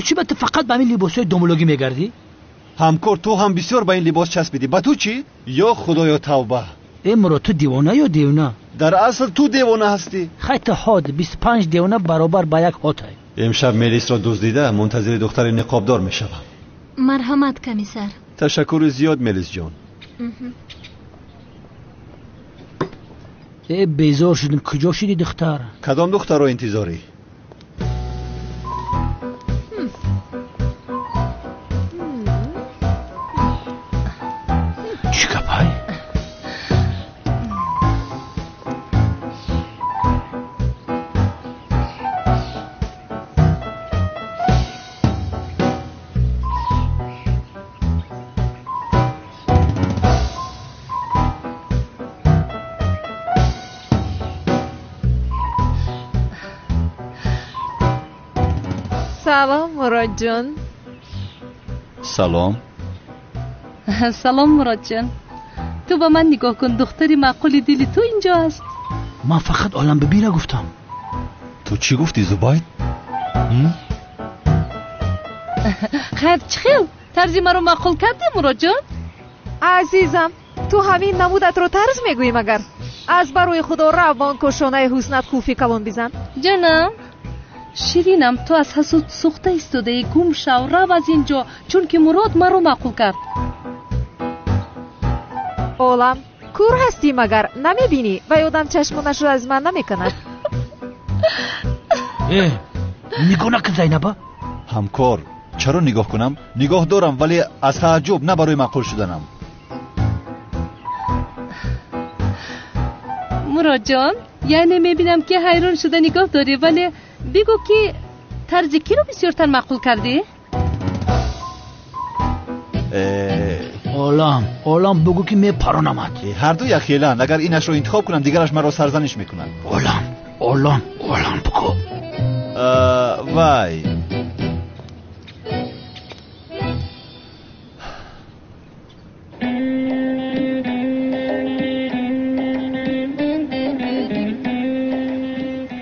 Ҳамкор, чӣ ба ту фақат ба ҳамин либосҳои домулогӣ мегардӣ? Ҳамкор, ту ҳам бисёр ба ин либос часпидӣ. Ба ту чӣ? Ё худоё, тавба! Э Мурод, ту девона ё девона? Дар асл ту девона ҳастӣ. Хай ту ҳод, 25 девона баробар ба як ҳотай. Имшаб Мелисро дуздида мунтазири духтари ниқобдор мешавам. Марҳамат, комиссар. Ташаккури зиёд, Мелисҷон. Э безор шудем, куҷо шуди духтар? Кадом духтарро интизорӣ? Чӣ гапай? Салом, Муродҷон. Салом. Салом, Муродҷон. Ту ба ман нигоҳ кун, духтари маъқули дили ту инҷо аст. Ман фақат Оламбибиро гуфтам. Ту чӣ гуфтӣ, Зубайд? Хайр, чӣ хел? Тарзи маро маъқул кардӣ, Муродҷон? Азизам, ту ҳамин намудатро тарз мегӯӣ магар? Аз барои худо рав ба он кошонаи ҳуснат қулфи калон бизан. Ҷанам, ширинам, ту аз ҳасуд сӯхта истодаӣ. Гум шав, рав аз ин ҷо, чунки Мурод маро маъқул кард. Олам, кур ҳастӣ магар? Намебинӣ? Вай одам чашмонашро аз ман намекунад. Э, нигоҳ накун, Зайнаба. Ҳамкор, чаро нигоҳ кунам? Нигоҳ дорам, вале аз тааҷҷуб, на барои маъқул шуданам. Муродҷон, яъне мебинам ки ҳайрон шуда нигоҳ дорӣ, вале бигӯ ки тарзи киро бисёртар маъқул кардӣ? Олам, олам, бигӯ ки мепаронамад. Ҳарду якхеланд. Агар инашро интихоб кунам, дигараш маро сарзаниш мекунад. Олам, олам, олам, бигӯ. Вай.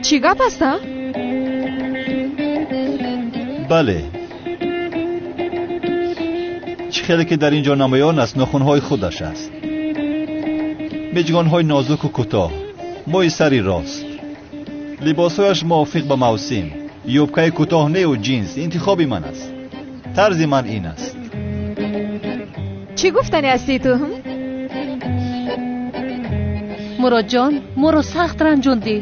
Чӣ гап аст, а? Бале. Чӣ хеле ки дар ин ҷо намоён аст, нохунҳои худаш аст. Миҷгонҳои нозуку кӯтоҳ, мӯи сари рост. Либосҳояш мувофиқ ба мавсим. Юбкаи кӯтоҳ неу ҷинс интихоби ман аст. Тарзи ман ин аст. Чӣ гуфтани ҳастӣ ту? Муродҷон, моро сахт ранҷондӣ.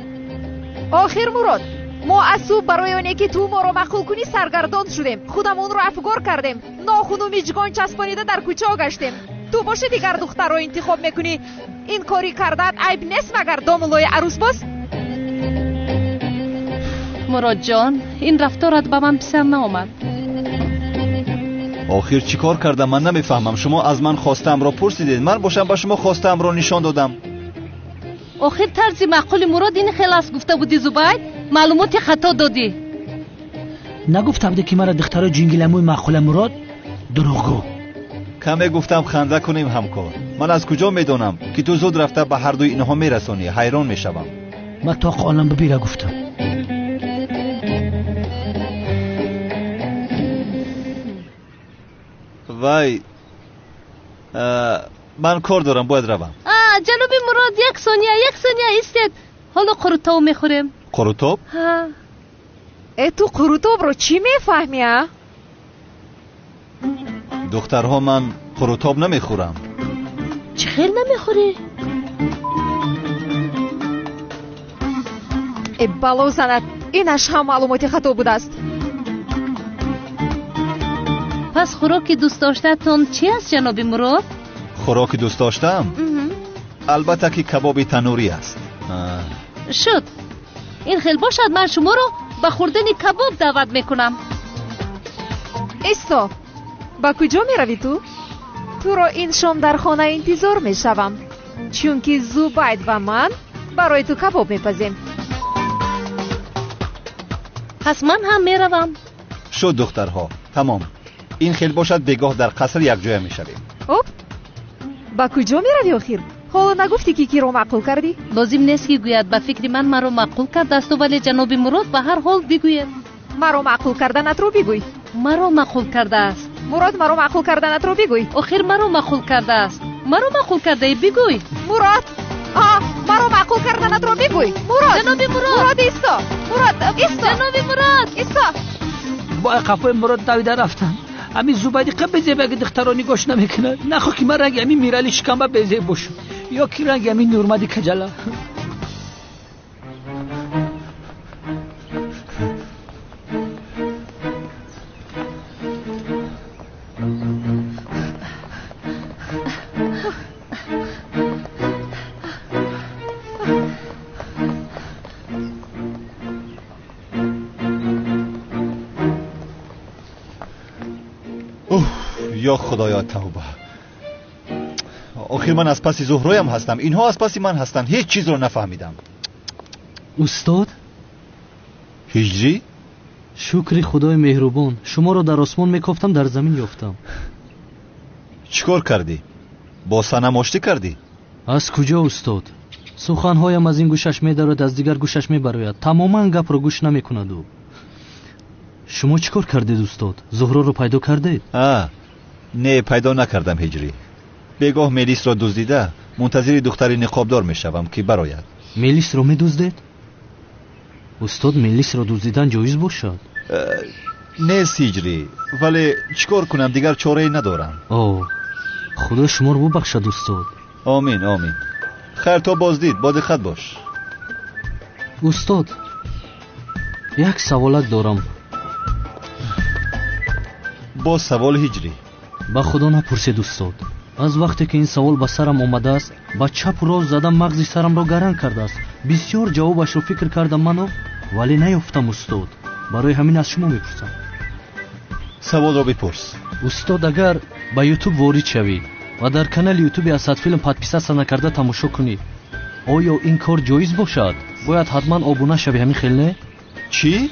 Охир, Мурод, мо аз субҳ барои оне ки ту моро маъқул кунӣ саргардон шудем. Худамонро афгор кардем. Нохуну миҷгон часпонида дар кӯчаҳо гаштем. Ту боши дигар духтарро интихоб мекунӣ. Ин кори кардаат айб нест магар, домуллои арӯсбоз? Муродҷон, ин рафторат ба ман писанд наомад. Охир чӣ кор кардам, ман намефаҳмам. Шумо аз ман хостаамро пурсидед, ман бошам ба шумо хостаамро нишон додам. Охир тарзи маъқули Мурод ин хел аст гуфта будӣ, Зубайд. Маълумоти хато додӣ. Нагуфта будӣ ки мара духтарои ҷингиламӯи маъқула, Мурод? Дурӯғгӯ. Каме гуфтам ханда кунем, ҳамкор. Ман аз куҷо медонам ки ту зуд рафта ба ҳардуи инҳо мерасонӣ? Ҳайрон мешавам. Ман тоқ Оламбибира гуфтам. Вай, ман кор дорам, бояд равам. Ҷаноби Мурод, як сония, як сония истед. Ҳоло қурутоб мехӯрем. Қурутоб? Ҳа. Э, ту қурутобро чӣ мефаҳмӣ, а? Духтарҳо, ман қурутоб намехӯрам. Чӣ хел намехӯрӣ? Э, бало занад, инаш ҳам маълумоти хато будааст. Пас хӯроки дӯстдоштаатон чӣ аст, ҷаноби Мурод? Хӯроки дӯстдоштаам? Албатта ки кабоби танурӣ аст. Шуд. Ин хел бошад, ман шуморо ба хӯрдани кабоб даъват мекунам. Исто, ба куҷо меравӣ ту? Туро ин шом дар хона интизор мешавам, чунки Зубайд ва ман барои ту кабоб мепазем. Пас ман ҳам меравам. Шуд, духтарҳо, тамом. Ин хел бошад, бегоҳ дар қаср якҷоя мешавем. Оп, ба куҷо меравӣ охир? Ҳоло нагуфтӣ ки киро маъқул кардӣ? Лозим нест ки гӯяд. Ба фикри ман маро маъқул кардааст, вале ҷаноби Мурод ба ҳар ҳол бигӯяд. Маро маъқул карданатро бигӯй. Маро маъқул кардааст. Мурод, маро маъқул карданатро бигӯй. Охир маро маъқул кардааст. Маро маъқул кардаӣ, бигӯй. Мурод, маро маъқул карданатро бигӯй. Мурод, ҷаноби Мурод. Мурод, исто. Мурод, исто. Ҷаноби Мурод, исто. Бо қафои Мурод давида рафтам. Ҳамин Зубайди қа безебаги духтаро нигоҳш намекунад. Нахоҳ ки ман ранги ҳамин Мирали шикамба безеб бошам ё ки ранги ҳамин Нурмади каҷала. Ё Худоё, тавба! Охир ман аз паси Зуҳроям ҳастам, инҳо аз паси ман ҳастанд. Ҳеҷ чизро нафаҳмидам. Устод? Ҳиҷрӣ? Шукри Худои меҳрубон, шуморо дар осмон мекофтам, дар замин ёфтам. Чӣ кор кардӣ? Бо Санам оштӣ кардӣ? Аз куҷо, устод? Суханҳоям аз ин гӯшаш медарояд, аз дигар гӯшаш мебарояд. Тамоман гапро гӯш намекунад ӯ. Шумо чӣ кор кардед, устод? Зуҳроро пайдо кардед? Не, пайдо накардам, Ҳиҷрӣ. Бегоҳ мелисро дуздида мунтазири духтари ниқобдор мешавам, ки барояд. Мелисро медуздед? Устод, мелисро дуздидан ҷоиз бошад? Нест, Ҳиҷрӣ, вале чӣ кор кунам, дигар чорае надорам. О, Худо шуморо бубахшад, устод. Омин, омин. Хайр, то боздид, бо диққат бош. Устод, як саволак дорам. Боз савол, Ҳиҷрӣ? Ба Худо напурсед, устод. Аз вақте ки ин савол ба сарам омадааст, ба чапу рост задам мағзи сарамро гаранг кардааст. Бисёр ҷавобашро фикр кардам ману, вале наёфтам, устод. Барои ҳамин аз шумо мепурсам. Саволро бипурс. Устод, агар ба Ютуб ворид шавӣ ва дар канали Ютуби Асадфилм подписаться накарда тамошо кунӣ, оё ин кор ҷоиз бошад? Бояд ҳатман обуна шавӣ, ҳамин хел не? Чӣ?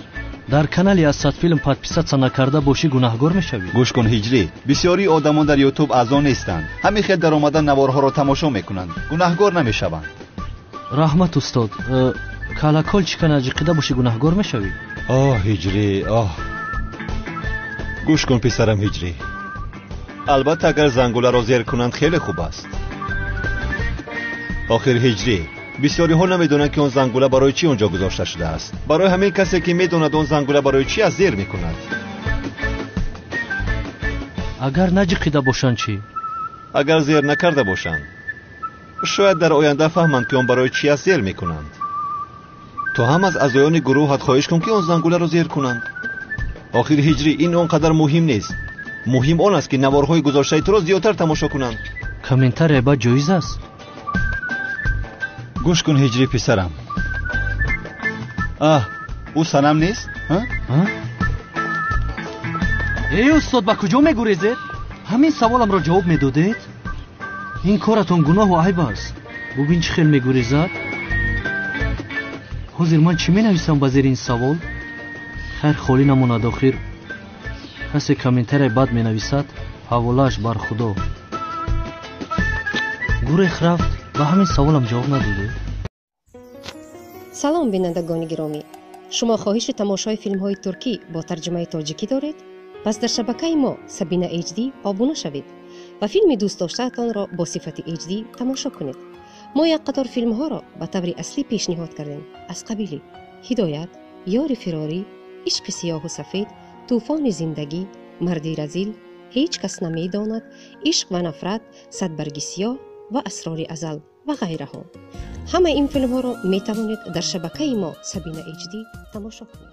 Дар канали Асадфилм подписаться накарда бошӣ, гунаҳгор мешавӣ. Гӯш кун, Ҳиҷрӣ, бисёри одамон дар Ютуб аъзо нестанд. Ҳамин хел даромада наворҳоро тамошо мекунанд, гунаҳгор намешаванд. Раҳмат, устод. Колокольчика наҷиқида бошӣ, гунаҳгор мешавӣ? Оҳ, Ҳиҷрӣ, оҳ. Гӯш кун, писарам Ҳиҷрӣ, албатта агар зангуларо зер кунанд хеле хуб аст. Охир, Ҳиҷрӣ, бисёриҳо намедонанд, ки он зангула барои чӣ он ҷо гузошта шудааст. Барои ҳамин касе ки медонад он зангула барои чӣ аст, зер мекунад. Агар наҷиқида бошанд чӣ? Агар зер накарда бошанд, шояд дар оянда фаҳманд, ки он барои чӣ аст, зер мекунанд. Ту ҳам аз аъзоёни гурӯҳат хоҳиш кун, ки он зангуларо зер кунанд. Охир, Ҳиҷрӣ, ин он қадар муҳим нест. Муҳим он аст, ки наворҳои гузоштаи туро зиёдтар тамошо кунанд. Комментария бад ҷоиз аст? Гӯш кун, Ҳиҷрӣ писарам. Аҳ, ӯ Санам нест? Эй устод, ба куҷо мегурезед? Ҳамин саволамро ҷавоб медодед? Ин коратон гуноҳу айб аст. Бубин, чӣ хел мегурезад. Ҳозир ман чӣ менависам ба зери ин савол? Хайр, холӣ намонад. Охир касе комментарияи бад менависад, ҳаволааш бар Худо. Гурех рафт, ба ҳамин саволам ҷавоб надодед. Салом, бинандагони гиромӣ. Шумо хоҳиши тамошои филмҳои туркӣ бо тарҷумаи тоҷикӣ доред? Пас дар шабакаи мо Сабина HD обуна шавед ва филми дӯстдоштаатонро бо сифати HD тамошо кунед. Мо як қатор филмҳоро ба таври аслӣ пешниҳод кардем, аз қабили Ҳидоят, Ёри фирорӣ, Ишқи сиёҳу сафед, Тӯфони зиндагӣ, Марди разил, Ҳеҷ кас намедонад, Ишқ ва нафрат, Садбарги сиёҳ ва Асрори азал ва ғайраҳо. Ҳамаи ин филмҳоро метавонед дар шабакаи мо Сабина HD тамошо кунед.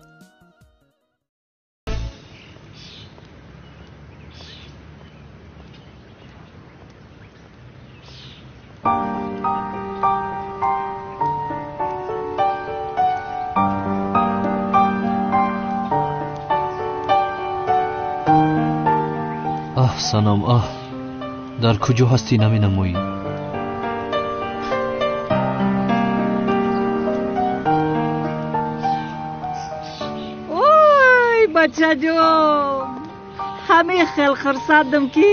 Аҳ, Санам, аҳ, дар куҷо ҳастӣ наменамоӣ? Ой, бачаҷон, ҳамин хел хурсандам, ки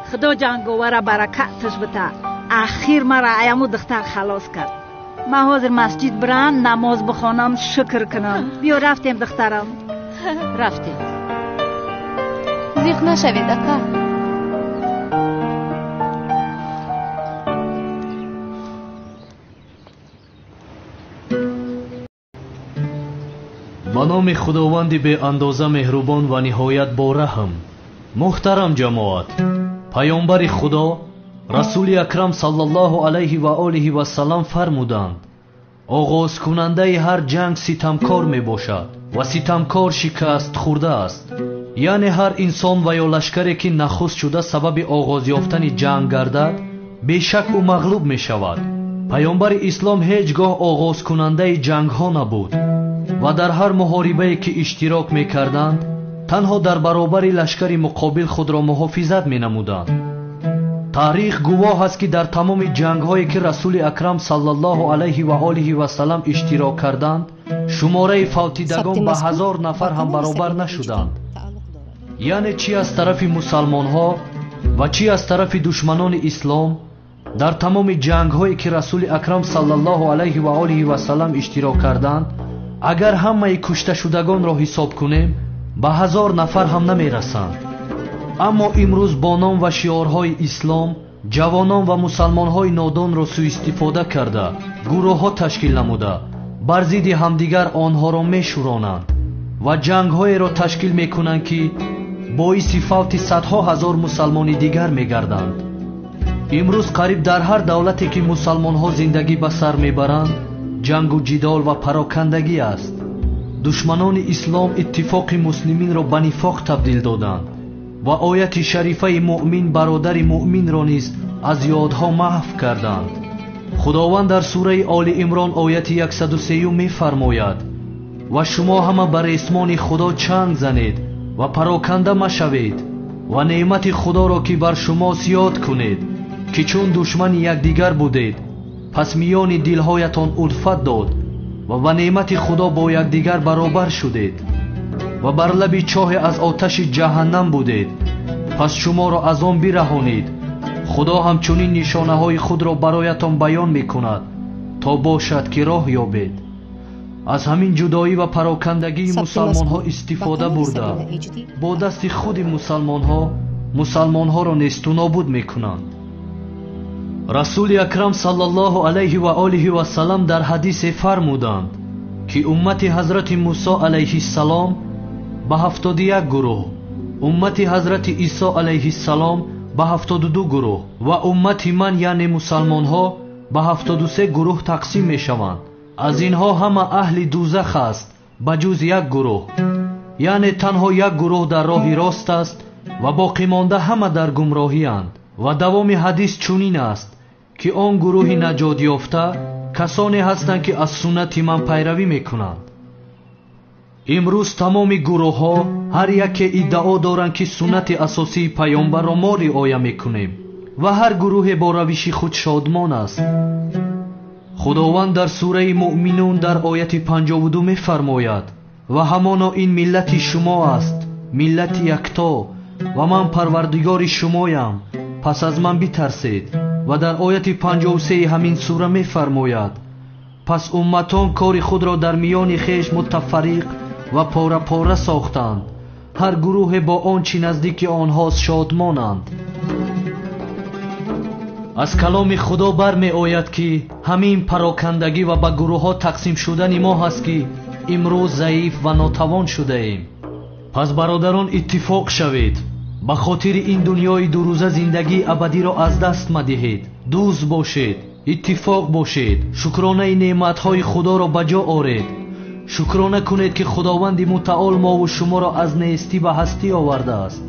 Худо ҷанговара баракаташ бита. Ахир мара аяму духтар халос кард. Ман ҳозир масҷид бирам, намоз бихонам, шукр кунам. Биё, рафтем, духтарам, рафтем. Зиқ нашавед, ака. Ба номи Худованди беандоза меҳрубон ва ниҳоят бораҳм. Муҳтарам ҷамоат, Паёмбари Худо Расули Акрам саллаллоҳу алайҳи ва олиҳи вассалам фармуданд: оғозкунандаи ҳар ҷанг ситамкор мебошад ва ситамкор шикаст хӯрда аст. Яъне ҳар инсон ва ё лашкаре ки нахуст шуда сабаби оғоз ёфтани ҷанг гардад, бешак ӯ мағлуб мешавад. Паёмбари ислом ҳеҷ гоҳ оғозкунандаи ҷангҳо набуд ва дар ҳар муҳорибае ки иштирок мекарданд, танҳо дар баробари лашкари муқобил худро муҳофизат менамуданд. Таърих гувоҳ аст ки дар тамоми ҷангҳое ки Расули Акрам саллаллоҳу алайҳи ва олиҳи вассалам иштирок карданд, шумораи фавтидагон ба 1000 нафар ҳам баробар нашуданд. Яъне чӣ аз тарафи мусалмонҳо ва чӣ аз тарафи душманони ислом, дар тамоми ҷангҳое ки Расули Акрам саллаллоҳу алайҳи ва олиҳи вассалам иштирок карданд, агар ҳамаи кушташудагонро ҳисоб кунем, ба 1000 нафар ҳам намерасанд. Аммо имрӯз бо ном ва шиорҳои ислом ҷавонон ва мусалмонҳои нодонро суистифода карда, гурӯҳҳо ташкил намуда, бар зидди ҳамдигар онҳоро мешӯронанд ва ҷангҳоеро ташкил мекунанд, ки боиси фавти садҳо ҳазор мусалмони дигар мегарданд. Имрӯз қариб дар ҳар давлате ки мусалмонҳо зиндагӣ ба сар мебаранд, ҷангу ҷидол ва парокандагӣ аст. Душманони ислом иттифоқи муслиминро ба нифоқ табдил доданд ва ояти шарифаи муъмин бародари муъминро низ аз ёдҳо маҳв карданд. Худованд дар сураи Оли Имрон ояти 103 мефармояд: ва шумо ҳама ба ресмони Худо чанг занед ва пароканда машавед ва неъмати Худоро ки бар шумост ёд кунед, ки чун душмани якдигар будед, пас миёни дилҳоятон улфат дод ва ба неъмати Худо бо якдигар баробар шудед ва бар лаби чоҳе аз оташи ҷаҳаннам будед, пас шуморо аз он бираҳонид. Худо ҳамчунин нишонаҳои худро бароятон баён мекунад, то бошад ки роҳ ёбед. Аз ҳамин ҷудоӣ ва парокандагии мусалмонҳо истифода бурда, бо дасти худи мусалмонҳо мусалмонҳоро несту нобуд мекунанд. Расули Акрам саллаллоҳу алайҳи ва олиҳи вассалам дар ҳадисе фармуданд, ки уммати ҳазрати Мусо алайҳиссалом ба 71 гурӯҳ, уммати ҳазрати Исо алайҳиссалом ба 72 гурӯҳ ва уммати ман, яъне мусалмонҳо, ба 73 гурӯҳ тақсим мешаванд. Аз инҳо ҳама аҳли дузах аст ба ҷуз як гурӯҳ, яъне танҳо як гурӯҳ дар роҳи рост аст ва боқимонда ҳама дар гумроҳиянд. Ва давоми ҳадис чунин аст, ки он гурӯҳи наҷотёфта касоне ҳастанд, ки аз суннати ман пайравӣ мекунанд. Имрӯз тамоми гурӯҳҳо ҳар яке иддао доранд, ки суннати асосии паёмбарро мо риоя мекунем ва ҳар гурӯҳе бо равиши худ шодмон аст. Худованд дар сураи Муъминун дар ояти 52 мефармояд: ва ҳамоно ин миллати шумо аст, миллати якто, ва ман парвардигори шумоям, пас аз ман битарсед. Ва дар ояти 53 ҳамин сура мефармояд: пас умматон кори худро дар миёни хеш мутафарриқ ва пора-пора сохтанд, ҳар гурӯҳе бо он чӣ наздики онҳост шодмонанд. Аз каломи Худо бармеояд, ки ҳамин парокандагӣ ва ба гурӯҳҳо тақсим шудани мо ҳаст, ки имрӯз заиф ва нотавон шудаем. Пас бародарон, иттифоқ шавед, ба хотири ин дунёи дурӯза зиндагии абадиро аз даст мадиҳед. Дӯст бошед, иттифоқ бошед, шукронаи неъматҳои Худоро ба ҷо оред. Шукрона кунед, ки Худованди мутаол мову шуморо аз нестӣ ба ҳастӣ овардааст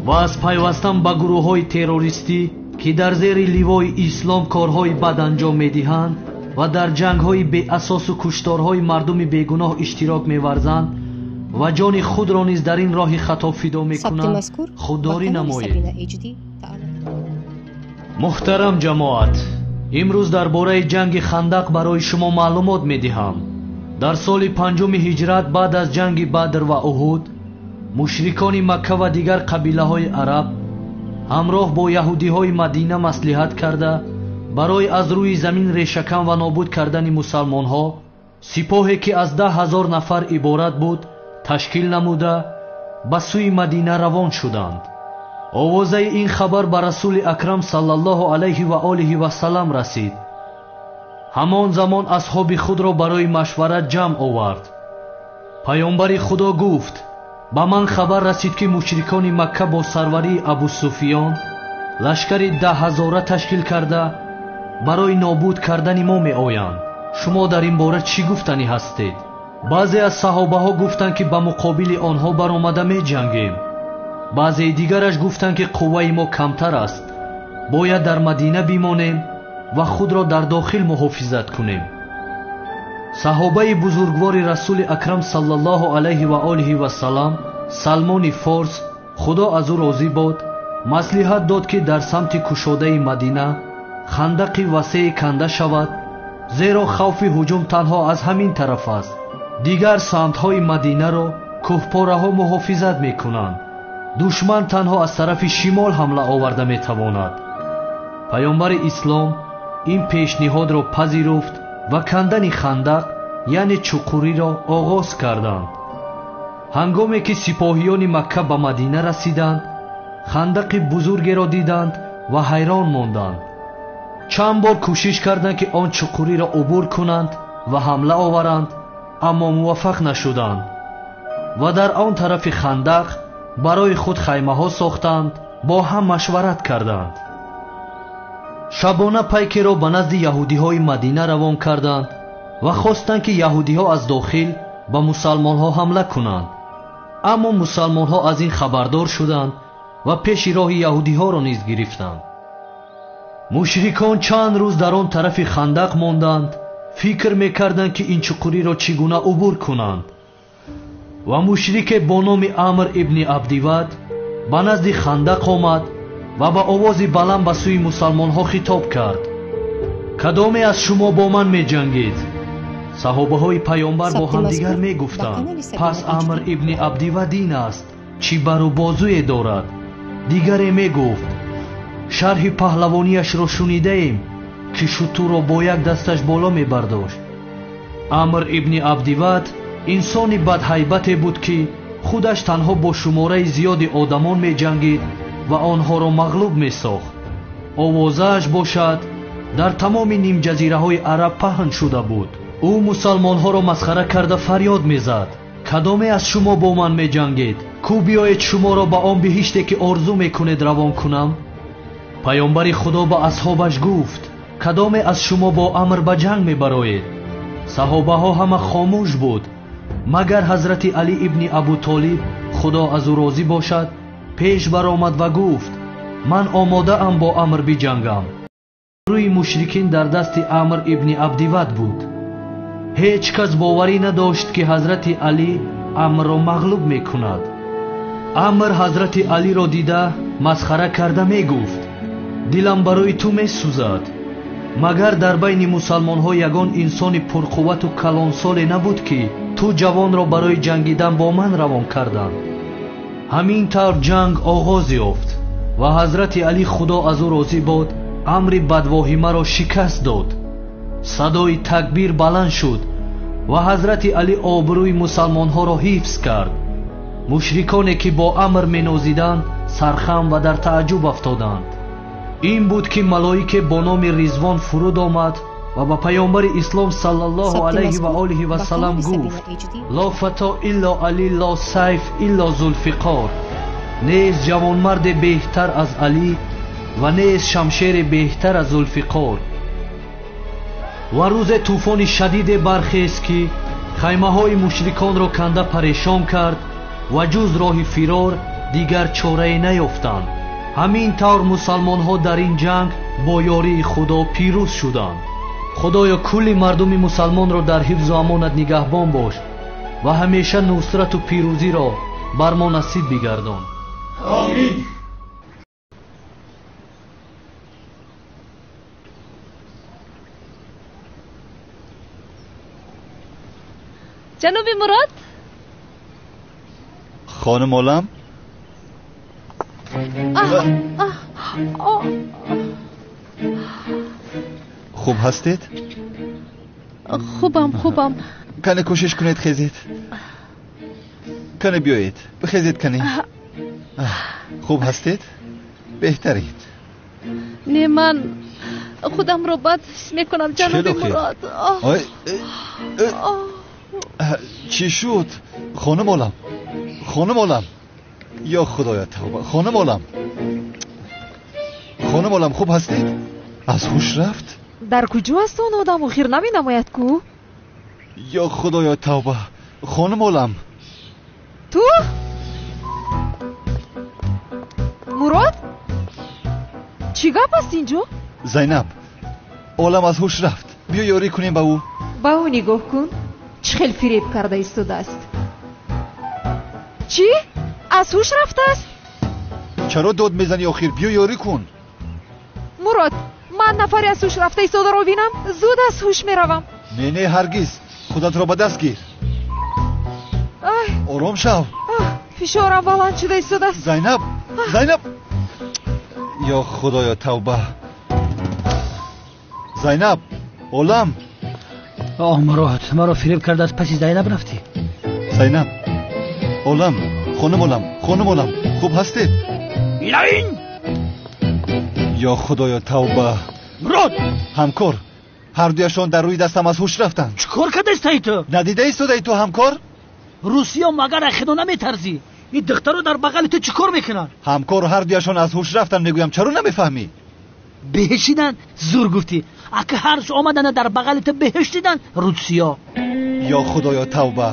ва аз пайвастан ба гурӯҳҳои террористӣ, ки дар зери ливои ислом корҳои бад анҷом медиҳанд ва дар ҷангҳои беасосу кушторҳои мардуми бегуноҳ иштирок меварзанд ва ҷони худро низ дар ин роҳи хато фидо мекунанд, худдорӣ намоед. Муҳтарам ҷамоат, имрӯз дар бораи ҷанги Хандақ барои шумо маълумот медиҳам. Дар соли 5 ҳиҷрат баъд аз ҷанги Бадр ва Уҳуд, мушрикони Макка ва дигар қабилаҳои араб ҳамроҳ бо яҳудиҳои Мадина маслиҳат карда, барои аз рӯи замин решакан ва нобуд кардани мусалмонҳо сипоҳе ки аз 10 000 нафар иборат буд ташкил намуда, ба сӯи Мадина равон шуданд. Овозаи ин хабар ба Расули Акрам саллаллоҳу алайҳи ва олиҳи вассалам расид. Ҳамон замон асҳоби худро барои машварат ҷамъ овард. Паёмбари Худо гуфт: ба ман хабар расид, ки мушрикони Макка бо сарварии Абусуфиён лашкари 10,000 ташкил карда барои нобуд кардани мо меоянд. Шумо дар ин бора чӣ гуфтанӣ ҳастед? Баъзе аз саҳобаҳо гуфтанд, ки ба муқобили онҳо баромада меҷангем. Баъзеи дигараш гуфтанд, ки қувваи мо камтар аст, бояд дар Мадина бимонем ва худро дар дохил муҳофизат кунем. Саҳобаи бузургвори Расули Акрам саллаллоҳу алайҳи ва олиҳи вассалам Салмони Форс, Худо аз ӯ розӣ бод, маслиҳат дод, ки дар самти кушодаи Мадина хандақи васее канда шавад, зеро хавфи ҳуҷум танҳо аз ҳамин тараф аст. Дигар самтҳои Мадинаро кӯҳпораҳо муҳофизат мекунанд. Душман танҳо аз тарафи шимол ҳамла оварда метавонад. Паёмбари Ислом ин пешниҳодро пазируфт ва кандани хандақ, яъне чуқуриро оғоз карданд. Ҳангоме ки сипоҳиёни Макка ба Мадина расиданд, хандақи бузургеро диданд ва ҳайрон монданд. Чанд бор кӯшиш карданд, ки он чуқуриро убур кунанд ва ҳамла оваранд, аммо муваффақ нашуданд ва дар он тарафи хандақ барои худ хаймаҳо сохтанд, бо ҳам машварат карданд. Шабона пайкеро ба назди яҳудиҳои Мадина равон карданд ва хостанд, ки яҳудиҳо аз дохил ба мусалмонҳо ҳамла кунанд. Аммо мусалмонҳо аз ин хабардор шуданд ва пеши роҳи яҳудиҳоро низ гирифтанд. Мушрикон чанд рӯз дар он тарафи хандақ монданд, фикр мекарданд, ки ин чуқуриро чӣ гуна убур кунанд. Ва мушрике бо номи Амр ибни Абдивад ба назди хандақ омад ва ба овози баланд ба сӯи мусалмонҳо хитоб кард: кадоме аз шумо бо ман меҷангед? Саҳобаҳои паёмбар бо ҳамдигар мегуфтанд: пас Амр ибни Абдивад ин аст, чӣ бару бозуе дорад. Дигаре мегуфт: шарҳи паҳлавонияшро шунидаем, ки шутурро бо як дасташ боло мебардошт. Амр ибни Абдивад инсони бадҳайбате буд, ки худаш танҳо бо шумораи зиёди одамон меҷангид ва онҳоро мағлуб месохт. Овозааш бошад дар тамоми нимҷазираҳои араб паҳн шуда буд. Ӯ мусалмонҳоро масхара карда фарёд мезад: кадоме аз шумо бо ман меҷангед? Кӯ биёед шуморо ба он биҳиште, ки орзу мекунед, равон кунам. Паёмбари Худо ба асҳобаш гуфт: кадоме аз шумо бо Амр ба ҷанг мебароед? Саҳобаҳо ҳама хомӯш буд, магар ҳазрати Алӣ ибни Абутолиб, Худо аз ӯ розӣ бошад, пеш баромад ва гуфт: ман омодаам бо Амр биҷангам. Рӯи мушрикин дар дасти Амр ибни Абдивад буд. Ҳеҷ кас боварӣ надошт, ки ҳазрати Алӣ Амрро мағлуб мекунад. Амр ҳазрати Алиро дида масхара карда мегуфт: дилам барои ту месӯзад. Магар дар байни мусалмонҳо ягон инсони пурқуввату калонсоле набуд, ки ту ҷавонро барои ҷангидан бо ман равон карданд? Ҳамин тавр ҷанг оғоз ёфт ва ҳазрати Алӣ, Худо аз ӯ розӣ бод, амри бадвоҳимаро шикаст дод. Садои такбир баланд шуд ва ҳазрати Алӣ обрӯи мусалмонҳоро ҳифз кард. Мушриконе, ки бо Амр менозиданд, сархам ва дар тааҷҷуб афтоданд. Ин буд, ки малоике бо номи Ризвон фуруд омад ва ба паёмбари Ислом саллаллоҳу алайҳи ва олиҳи вассалам гуфт: ло фато илло Алӣ, ло сайф илло Зулфиқор. Нест ҷавонмарде беҳтар аз Алӣ ва нест шамшере беҳтар аз Зулфиқор. Ва рӯзе тӯфони шадиде бархест, ки хаймаҳои мушриконро канда парешон кард ва ҷуз роҳи фирор дигар чорае наёфтанд. Ҳамин тавр мусалмонҳо дар ин ҷанг бо ёрии Худо пирӯз шуданд. Худоё, кулли мардуми мусалмонро дар ҳифзу амонат нигаҳбон бош ва ҳамеша нусрату пирӯзиро бар мо насиб бигардон. Омин. Ҷаноби Мурод? Хоним Олам? Хуб ҳастед? Хубам, хубам. Кане кӯшиш кунед хезед. Кане биёед, бихезед кане. Хуб ҳастед? Беҳтарин. Не, ман худамро бад ҳис мекунам, ҷаноби Мурод. Чӣ шуд? Хонум Олам, хонум Олам, ё худоя тавба, хонум Олам, хонум Олам, хуб ҳастед? Аз ҳуш рафт? Дар куҷо аст он одам? Охир наменамояд ку? Ё худоё тавба, хонум Олам. Ту? Мурод? Чӣ гап аст инҷо? Зайнаб, Олам аз ҳуш рафт. Биё ёрӣ кунем ба ӯ. Ба ӯ нигоҳ кун, чӣ хел фиреб карда истодааст. Чӣ? Аз ҳуш рафтааст? Чаро дод мезанӣ охир? Биё ёрӣ кун. Мурод, ман нафаре аз ҳуш рафта истодаро бинам, зуд аз ҳуш меравам. Не, не, ҳаргиз. Худатро ба даст гир. Ором шав. Фишорам баланд шуда истодааст. Зайнаб, Зайнаб. Ё худоё тавба. Зайнаб, Олам. Оҳ, Мурод, маро фиреб карда аз паси Зайнаб рафтӣ. Зайнаб, Олам, хонум Олам, хонум Олам, хуб ҳастед? Илоин! Ё худоё тавба. Мурод! Ҳамкор, ҳардуяшон дар рӯи дастам аз ҳуш рафтанд. Чӣ кор кардаистаи ту? Надида истодаи ту, ҳамкор? Русиё магар аз худо наметарзӣ? Ин духтаро дар бағали ту чӣ кор мекунанд? Ҳамкор, ҳардуяшон аз ҳуш рафтанд, мегӯям, чаро намефаҳмӣ? Беҳишидан зур гуфтӣ. Ака ҳарш омадана дар бағали ту беҳиш дидан русиё. Ё худоё тавба.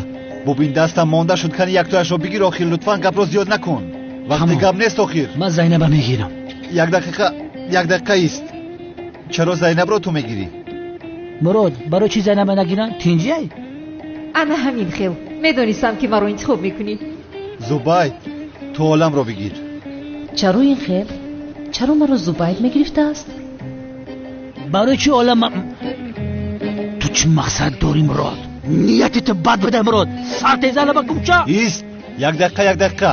Бубин, дастам монда шуд, кани яктояшро бигир охир, лутфан гапро зиёд накун. Вақти гап нест охир. Ман Зайнаба мегирам. Як дақиқа, як дақиқа ист. Чаро Зайнабро ту мегирӣ? Мурод, барои чӣ Зайнаба нагирам? Тинҷиай? Ана ҳамин хел. Медонистам ки маро интихоб мекунӣ. Зубайд, ту Оламро бигир. Чаро ин хел? Чаро маро Зубайд мегирифтааст? Барои чӣ Олам? Ту чӣ мақсад дорӣ, Мурод? Нияти ту бад буда, Мурод. Сар тезана ба кумча. Ист, як дақиқа, як дақиқа.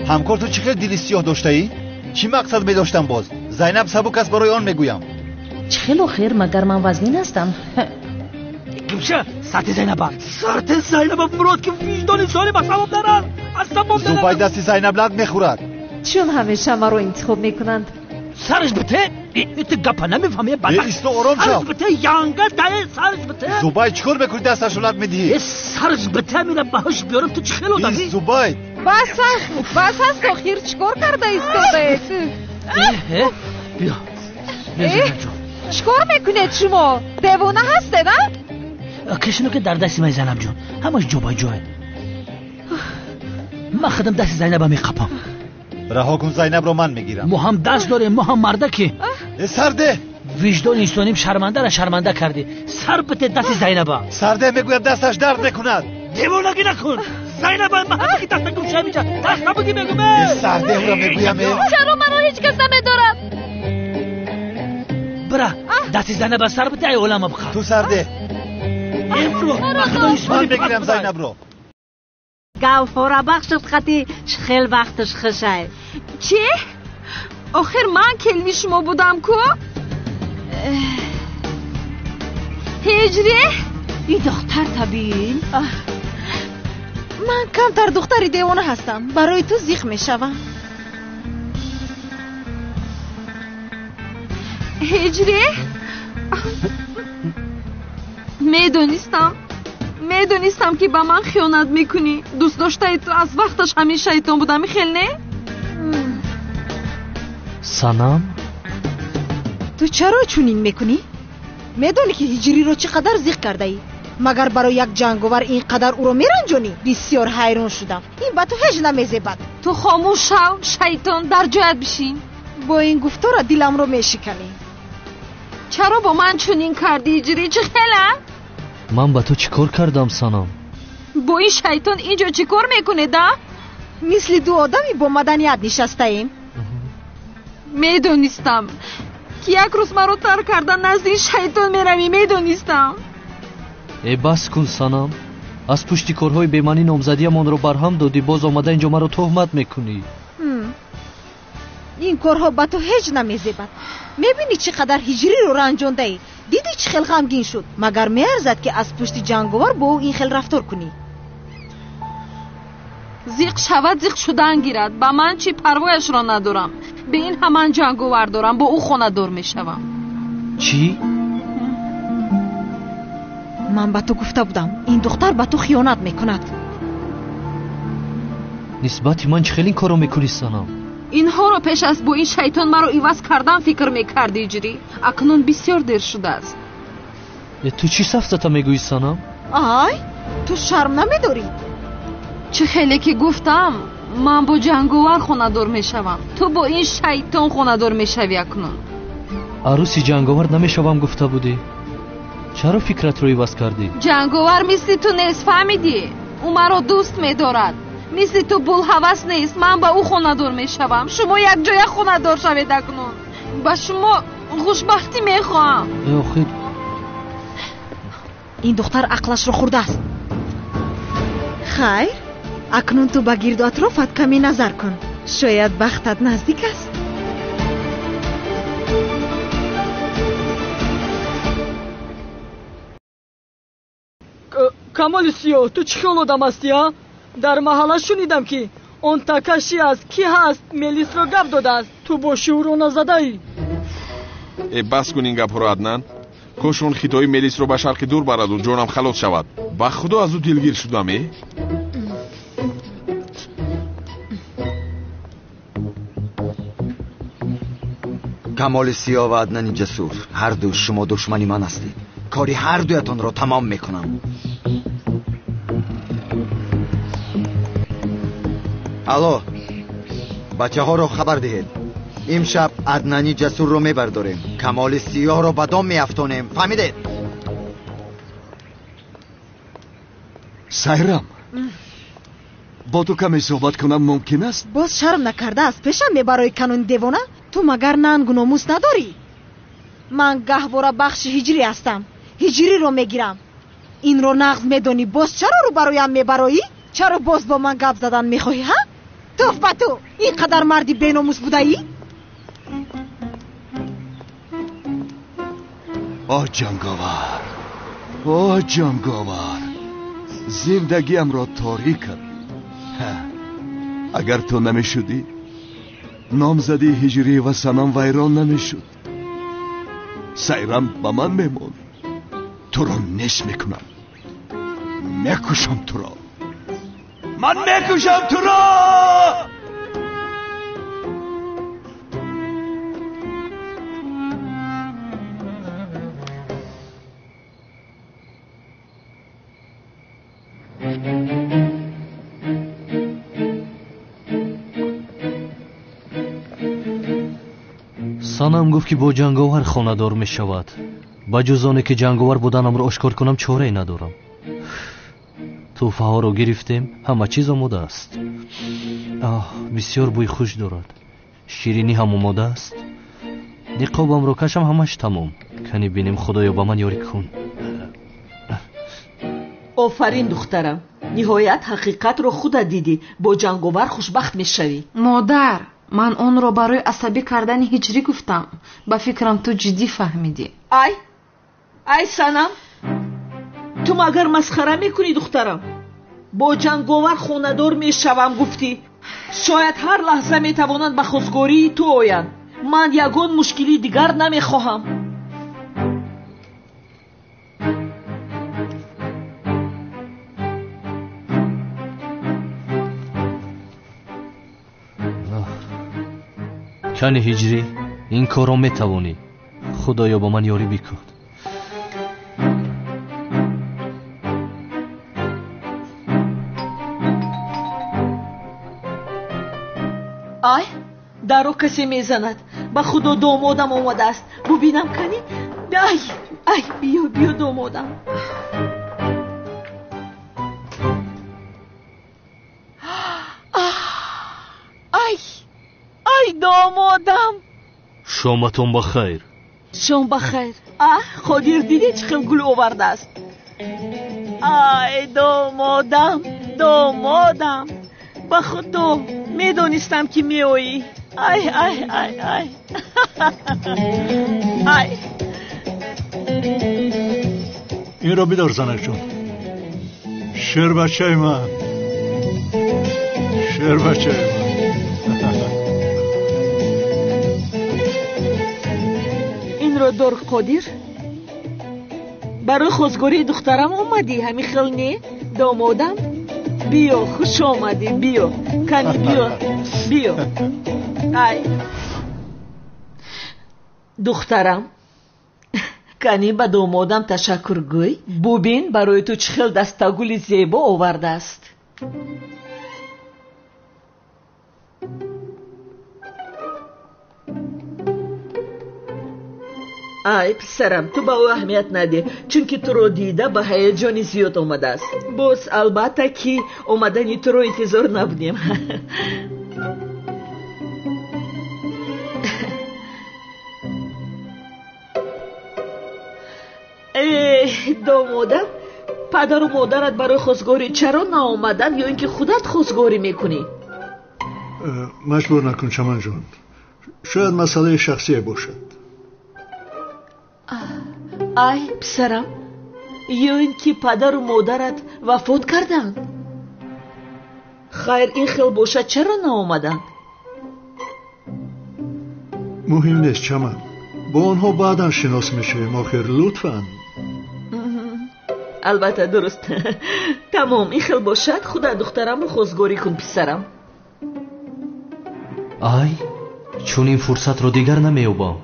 Ҳамкор, ту чӣ хел дили сиёҳ доштаӣ? Чӣ мақсад медоштам боз? Зайнаб сабук аст, барои он мегӯям. Чӣ хел охир, магар ман вазнин ҳастам? Кумча, сарти Зайнаба, сарти Зайнаба, Мурод, ки виҷдони солим аз савоб дарад, аз савоб дарад. Зубайд дасти Зайнаб лат мехӯрад. Чун ҳамеша маро интихоб мекунанд. Сараш бите, ту гапа намефаҳмӣ, бадбахт. Исто, ором шав. Сараш бите, янга дае, сараш бите. Зубайд, чӣ кор мекунӣ, дасташро лат медиҳӣ? Сараш бите, мира ба ҳуш биёрам, ту чӣ хел одамӣ? Ист, Зубайд. Бас аст, бас аст, охир чӣ кор карда истодаед? Биё, биё, Зайнаб ҷон. Чӣ кор мекунед шумо? Девона ҳастед, а? Кашино ки дар дасти ман, Зайнаб ҷон, ҳамаш ҷо ба ҷое. Ман худам дасти Зайнаба меқапам. Раҳо кун, Зайнабро ман мегирам. Мо ҳам даст дорем, мо ҳам мардаки. Сарде! Виҷдони инсоним шармандара шарманда кардӣ. Сар бите дасти Зайнаба. Сарде, мегӯям, дасташ дард мекунад. Девонагӣ накун. Зайнаба, ман ҳамаки даста гумша миҷа. Даст набуди мегӯм. Сарде, ӯро мегӯям. Чаро маро ҳеҷ кас намедорад? Бира, дасти Зайнаба сар бите, ай олама биқа. Ту сарде. Ман мегирам Зайнабро. Гавҳорабахшат қати хел вақташ хушай. Чӣ? Охир ман келини шумо будам ку? Ҳиҷрӣ? И духтар табин. Ман камтар духтари девона ҳастам, барои ту зиқ мешавам. Ҳиҷрӣ? Медонистам, медонистам ки ба ман хиёнат мекунӣ. Дӯст доштаи ту аз вақташ ҳамин шайтон будам, хел не? Санам? Ту чаро чунин мекунӣ? Медонӣ ки ҳиҷриро чӣ қадар зиқ кардаӣ? Магар барои як ҷанговар ин қадар ӯро меранҷонӣ? Бисёр ҳайрон шудам. Ин ба ту ҳеҷ намезебад. Ту хомӯш шав, шайтон, дар ҷоят бишин. Бо ин гуфтора диламро мешиканӣ. Чаро бо ман чунин кардӣ, ҳиҷрӣ? Чӣ хела? Ман ба ту чӣ кор кардам, Санам? Бо ин шайтон инҷо чӣ кор мекунед, а? Мисли ду одами бо маданият нишастаем. Медонистам ки як рӯз маро тарк карда назди ин шайтон меравӣ, медонистам. Э, бас кун, Санам. Аз пушти корҳои бемаънӣ номзадиямонро барҳам додӣ, боз омада инҷо маро туҳмат мекунӣ. Ин корҳо ба ту ҳеҷ намезебад. Мебинӣ чӣ қадар ҳиҷриро ранҷондаӣ? Дидӣ чӣ хел ғамгин шуд? Магар меарзад ки аз пушти ҷанговар бо ӯ ин хел рафтор кунӣ? Зиқ шавад, зиқ шудан гирад. Ба ман чӣ, парвояшро надорам. Бе ин ҳаман ҷанговар дорам, бо ӯ хонадор мешавам. Чӣ? Ман ба ту гуфта будам, ин духтар ба ту хиёнат мекунад. Нисбати ман чӣ хел ин корро мекунӣ, Санам? Инҳоро пеш аз бо ин шайтон маро иваз кардан фикр мекарди, Ҳиҷрӣ. Акнун бисёр дер шудааст. Ту чӣ сафсата мегӯӣ, Санам? Ай, ту шарм намедорӣ? Чӣ хеле ки гуфтам, ман бо ҷанговар хонадор мешавам. Ту бо ин шайтон хонадор мешавӣ акнун. Арӯси ҷанговар намешавам гуфта будӣ. Чаро фикратро иваз кардӣ? Ҷанговар мисли ту нест, фаҳмидӣ? Ӯ маро дӯст медорад. Мисли ту булҳавас нест. Ман ба ӯ хонадор мешавам. Шумо якҷоя хонадор шавед акнун. Ба шумо хушбахтӣ мехоҳам. Охир ин духтар ақлашро хӯрдааст. Хайр, акнун ту ба гирду атрофат каме назар кун. Шояд бахтат наздик аст. Камоли Сиёҳ, ту чӣ хел одам ҳастӣ, а? Дар маҳалла шунидам, ки он такаши аст, ки ҳаст, Мелисро гап додааст. Ту бо шиӯро назадаӣ. Э, бас кун ин гапҳоро, Аднан. Кош он хитои Мелисро ба шарқи дур бараду ҷонам халос шавад. Ба худо аз ӯ дилгир шудам, э? Камоли Сиёҳ ва Аднани Ҷасур, ҳарду шумо душмани ман ҳастед. Кори ҳардуятонро тамом мекунам. Алло, бачаҳоро хабар диҳед. Имшаб Аднани Ҷасурро мебардорем. Камоли Сиёҳро ба дом меафтонем. Фаҳмидед? Сайрам, бо ту каме суҳбат кунам мумкин аст? Боз шарм накарда аз пешам мебарои, канони девона? Ту магар нангу номус надорӣ? Ман гаҳвора бахши ҳиҷрӣ ҳастам. Ҳиҷриро мегирам. Инро нағз медонӣ. Боз чаро рӯбароям мебароӣ? Чаро боз бо ман гап задан мехоҳӣ, ҳа? Туф ба ту! Ин қадар марди беномус будаӣ? О ҷанговар, о ҷанговар, зиндагиамро торик кардӣ. Агар ту намешудӣ, номзади ҳиҷрӣ ва Санам вайрон намешуд. Сайрам ба ман мемонд. Туро неш мекунам. Мекушам туро. Ман мекушам туро! Санам гуфт, ки бо ҷанговар хонадор мешавад. Ба ҷуз оне ки ҷанговар буданамро ошкор кунам, чорае надорам. Тӯҳфаҳоро гирифтем, ҳама чиз омода аст. Оҳ, бисёр бӯи хуш дорад. Ширинӣ ҳам омода аст. Ниқобамро кашам, ҳамаш тамом. Кани бинем, Худоё, ба ман ёрӣ кун. Офарин, духтарам. Ниҳоят ҳақиқатро худат дидӣ. Бо ҷанговар хушбахт мешавӣ. Модар, ман онро барои асабӣ кардани ҳиҷрӣ гуфтам. Ба фикрам, ту ҷиддӣ фаҳмидӣ. Ай, ай, Санам, ту магар масхара мекунӣ, духтарам? Бо ҷанговар хонадор мешавам гуфтӣ. Шояд ҳар лаҳза метавонанд ба хостгории ту оянд. Ман ягон мушкилии дигар намехоҳам. Кани ҳиҷрӣ, ин корро метавонӣ. Худоё, ба ман ёрӣ бикун. Ай, дарро касе мезанад. Ба худо домодам омадааст. Бубинам кани. Ай, ай, биё, биё, домодам. Ай, ай, домодам. Шоматон ба хайр. Шом ба хайр. А, Қодир, дидӣ чӣ хел гул овардааст? Ай, домодам, домодам. Ба худо медонистам, ки меоӣ. Ай, ай, ай, ай, ай. Инро бидор, занакҷон, шербачаи ман. Шербачаи ман. Инро дор, Қодир. Барои хостгории духтарам омадӣ, ҳамин хел не, домодам? Биё, хуш омадӣ, биё. Кани биё, биё. Ай. Духтарам, кани ба домодам ташаккур гӯй. Бубин, барои ту чӣ хел дастагули зебо овардааст. Ай, писарам, ту ба ӯ аҳамият надеҳ, чунки туро дида ба ҳаяҷони зиёд омадааст. Боз албатта ки омадани туро интизор набудем. Э, домодам, падару модарат барои хостгорӣ чаро наомаданд ё ин ки худат хостгорӣ мекунӣ? Маҷбур накун, Чаманҷон. Шояд масъалаи шахсие бошад. Ай, писарам, ё ин ки падару модарат вафот карданд? Хайр, ин хел бошад, чаро наомаданд? Муҳим нест, Чаман. Бо онҳо баъдан шинос мешавем, охир лутфан. Албатта, дуруст. Тамом, ин хел бошад, худат духтарамро хостгорӣ кун, писарам. Ай, чунин фурсатро дигар намеёбам.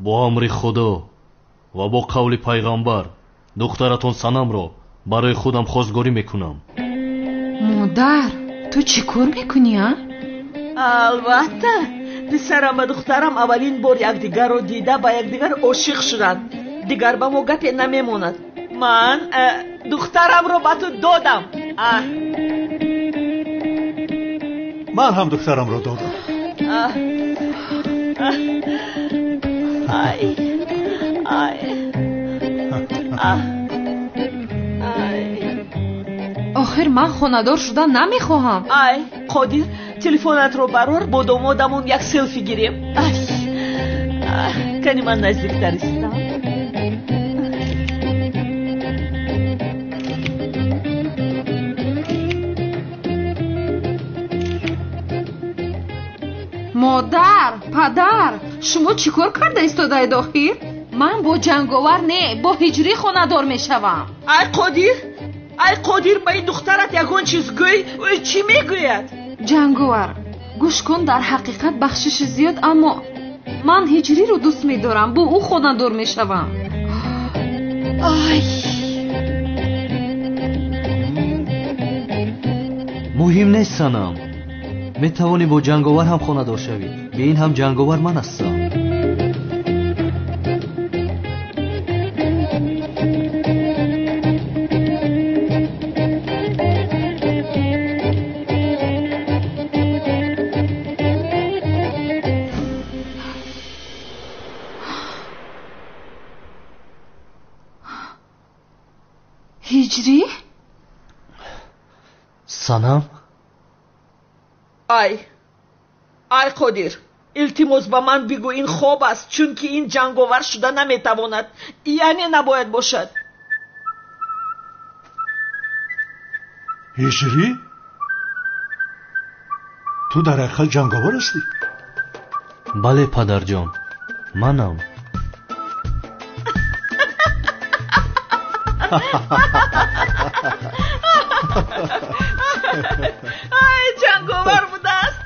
Бо амри Худо ва бо қавли пайғамбар духтаратон Санамро барои худам хостгорӣ мекунам. Модар, ту чӣ кор мекунӣ, а? Албатта, писарам ва духтарам аввалин бор якдигарро дида ба якдигар ошиқ шуданд. Дигар ба мо гапе намемонад. Ман духтарамро ба ту додам. Ман ҳам духтарамро додам. Ай, ай, ай. Охир ман хонадор шудан намехоҳам. Ай, Қодир, телефонатро барор, бо домодамон як селфи гирем. Ай, кани ман наздиктар истам. Модар, падар, шумо чӣ кор карда истодаед охир? Ман бо ҷанговар не, бо ҳиҷрӣ хонадор мешавам. Ай, Қодир, ай, Қодир, ба ин духтарат ягон чиз гӯй, ӯ чӣ мегӯяд? Ҷанговар, гӯш кун, дар ҳақиқат бахшиши зиёд, аммо ман ҳиҷриро дӯст медорам, бо ӯ хонадор мешавам. Ай! Муҳим нест, Санам. Метавонӣ бо ҷанговар ҳам хонадор шавӣ. Бе ин ҳам ҷанговар ман ҳастам. Ҳиҷрӣ? Санам? Ай, ай, Қодир, илтимос ба ман бигӯ ин хоб аст, чунки ин ҷанговар шуда наметавонад, яъне набояд бошад. Ҳиҷрӣ? Ту дар ҳақиқат ҷанговар ҳастӣ? Бале, падарҷон, манам. Ай, ҷанговар будааст.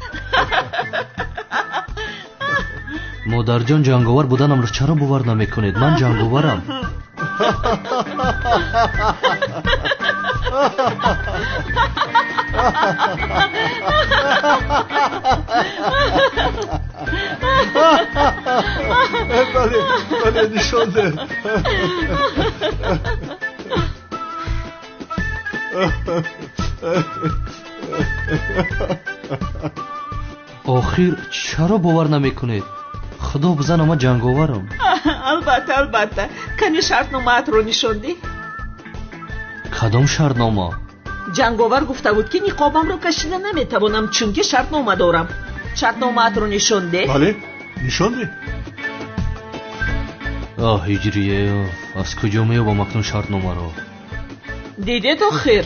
Модарҷон, ҷанговар буданамро чаро бовар намекунед? Ман ҷанговарам. Бале, бале, нишон деҳ. Охир чаро бовар намекунед? Худо бизана, ман ҷанговарам. Албатта, албатта. Кани шартномаатро нишон деҳ. Кадом шартнома? Ҷанговар гуфта буд, ки ниқобамро кашида наметавонам, чунки шартнома дорам. Шартномаатро нишон деҳ. Бале, нишон деҳ. Оҳ, ҳиҷрие, аз куҷо меёбам акнун шартномаро? Дидед охир?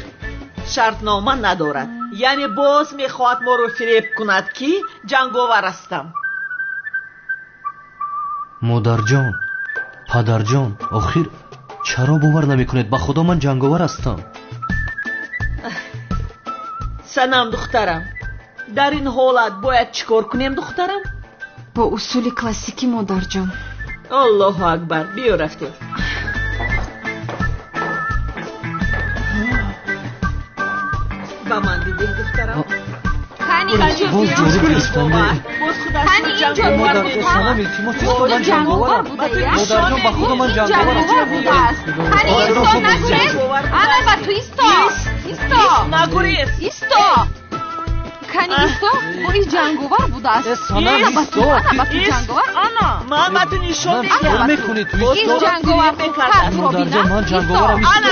Шартнома надорад, яъне боз мехоҳад моро фиреб кунад, ки ҷанговар ҳастам. Модарҷон, падарҷон, охир чаро бовар намекунед? Ба худо ман ҷанговар ҳастам. Санам духтарам, дар ин ҳолат бояд чӣ кор кунем, духтарам? Бо усули классикӣ, модарҷон. Аллоҳу акбар, биё рафтем. Ба ман бидеҳ, духтарам. Кани инҷо биё. Боз худаш Кани инҷо биё. Санам, илтимос, Боз ҷанговар будая? Модарҷон, ба худо ман ҷанговар будааст. Кани исто, нагурез. Ана ба ту исто. Исто. Нагурез. Исто. Кани исто, бо ин ҷанговар будааст. Ана ба ту, ана ба ту ҷанговар, ана. Ман ба ту нишон медиҳам. Мекунӣ ту Ин ҷанговар хубтар туро бинад. Исто,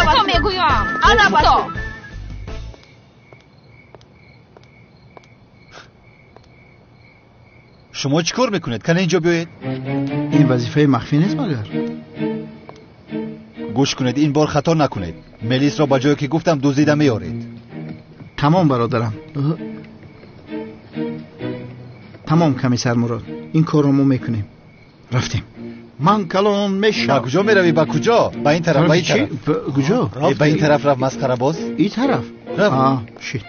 исто мегӯям. Ана ба Исто. ту. Шумо чӣ кор мекунед? Кане инҷо биёед. Ин вазифаи махфӣ нест магар? Гӯш кунед, ин бор хато накунед. Мелисро ба ҷое ки гуфтам дуздида меоред. Тамом, бародарам, тамом. Комиссар Мурод, ин корро мо мекунем. Рафтем. Ман калон Ба мешавам. куҷо меравӣ? Ба куҷо? Ба ин тараф, ба ин Чӣ? тараф. Куҷо? Э, ба ин тараф рафт, масхарабоз. Ин тараф? Рафт. Шит.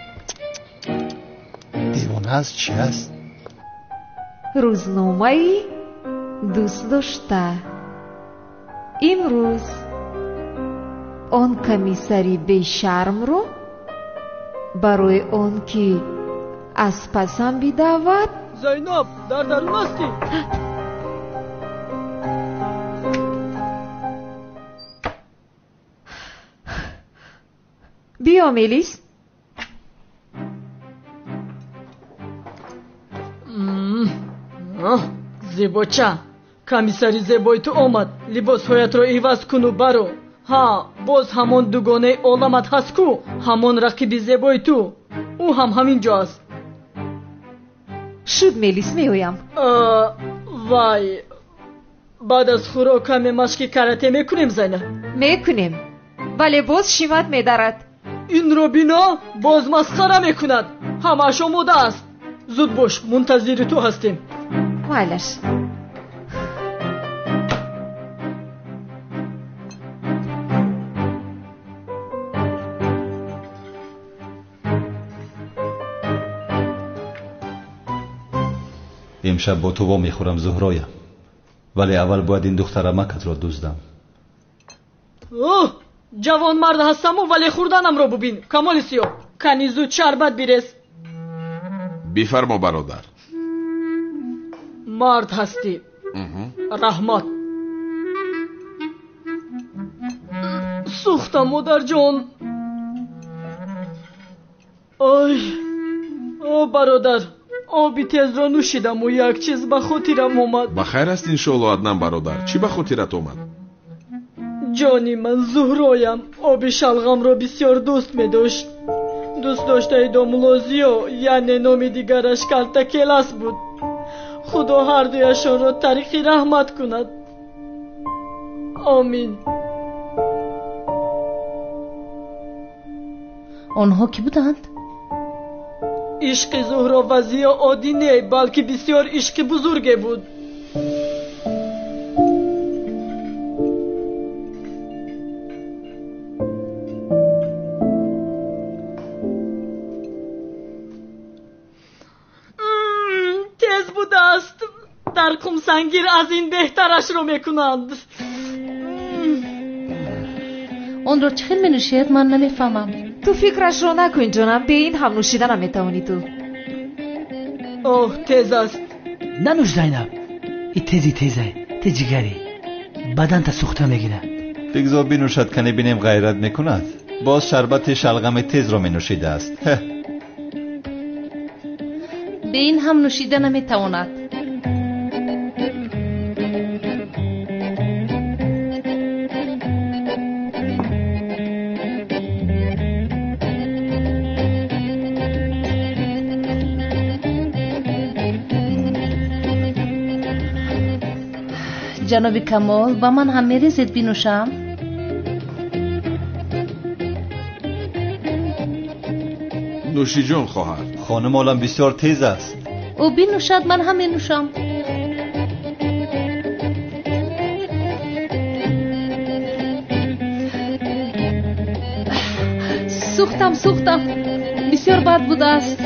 Девона аст, чӣ аст? Рӯзномаи дӯстдошта. Имрӯз он комиссари бешармро барои он ки аз пасам бидавад. Зайнаб, дар дарун ҳастӣ? Биё, Мелис. Оҳ, зебоча, комиссари зебои ту омад. Либосҳоятро иваз куну баро. Ҳа, боз ҳамон дугонаи оламат ҳаст ку, ҳамон рақиби зебои ту, ӯ ҳам ҳамин ҷо аст. Шуд, Мелис, меоям. Вай, баъд аз хӯрок каме машқи карате мекунем, Зайнаб? Мекунем, вале боз шимат медарад. Инро бино, боз масхара мекунад. Ҳамааш омода аст, зуд бош, мунтазири ту ҳастем. Майлаш. Имшаб бо ту вомехӯрам, Зуҳроям, вале аввал бояд ин духтарамакатро дуздам. Оҳ, ҷавонмард ҳастаму, вале хӯрданамро бубин. Камоли сиёҳ, кани зуд шарбат бирез. Бифармо, бародар. Мард ҳастӣ, раҳмат. Сӯхтам, модарҷон. Ой, о бародар, оби тезро нӯшидаму як чиз ба хотирам омад. Ба хайр аст, иншоалло, Аднан бародар. Чӣ ба хотират омад? Ҷони ман, Зуҳроям оби шалғамро бисёр дӯст медошт. Дӯст доштаи домулозиё, яъне номи дигараш Калтакелас буд. Худо ҳардуяшонро тариқи раҳмат кунад. Омин. Онҳо кӣ буданд? Ишқи Зуҳро ва Зиё оддӣ не, балки бисёр ишқи бузурге буд. Тез будааст. Дар қумсангир аз ин беҳтарашро мекунанд. Онро чӣ хел менӯшед, ман намефаҳмам. Ту фикрашро накун, ҷонам, бе ин ҳам нӯшида наметавонӣ ту. Оҳ, тез аст. Нанӯш, Зайнаб, и тези тезе, ти ҷигари баданта сӯхта мегирад. Бигзор бинӯшад, кане бинем ғайрат мекунад. Боз шарбати шалғами тезро менӯшидааст. Бе ин ҳам нӯшида наметавонад. Ҷаноби Камол, ба ман ҳам мерезед бинӯшам? Нӯши ҷон, хоҳар. Хонум олам бисёр тез аст. Ӯ бинӯшад, ман ҳам менӯшам. Сӯхтам, сӯхтам. Бисёр бад будааст.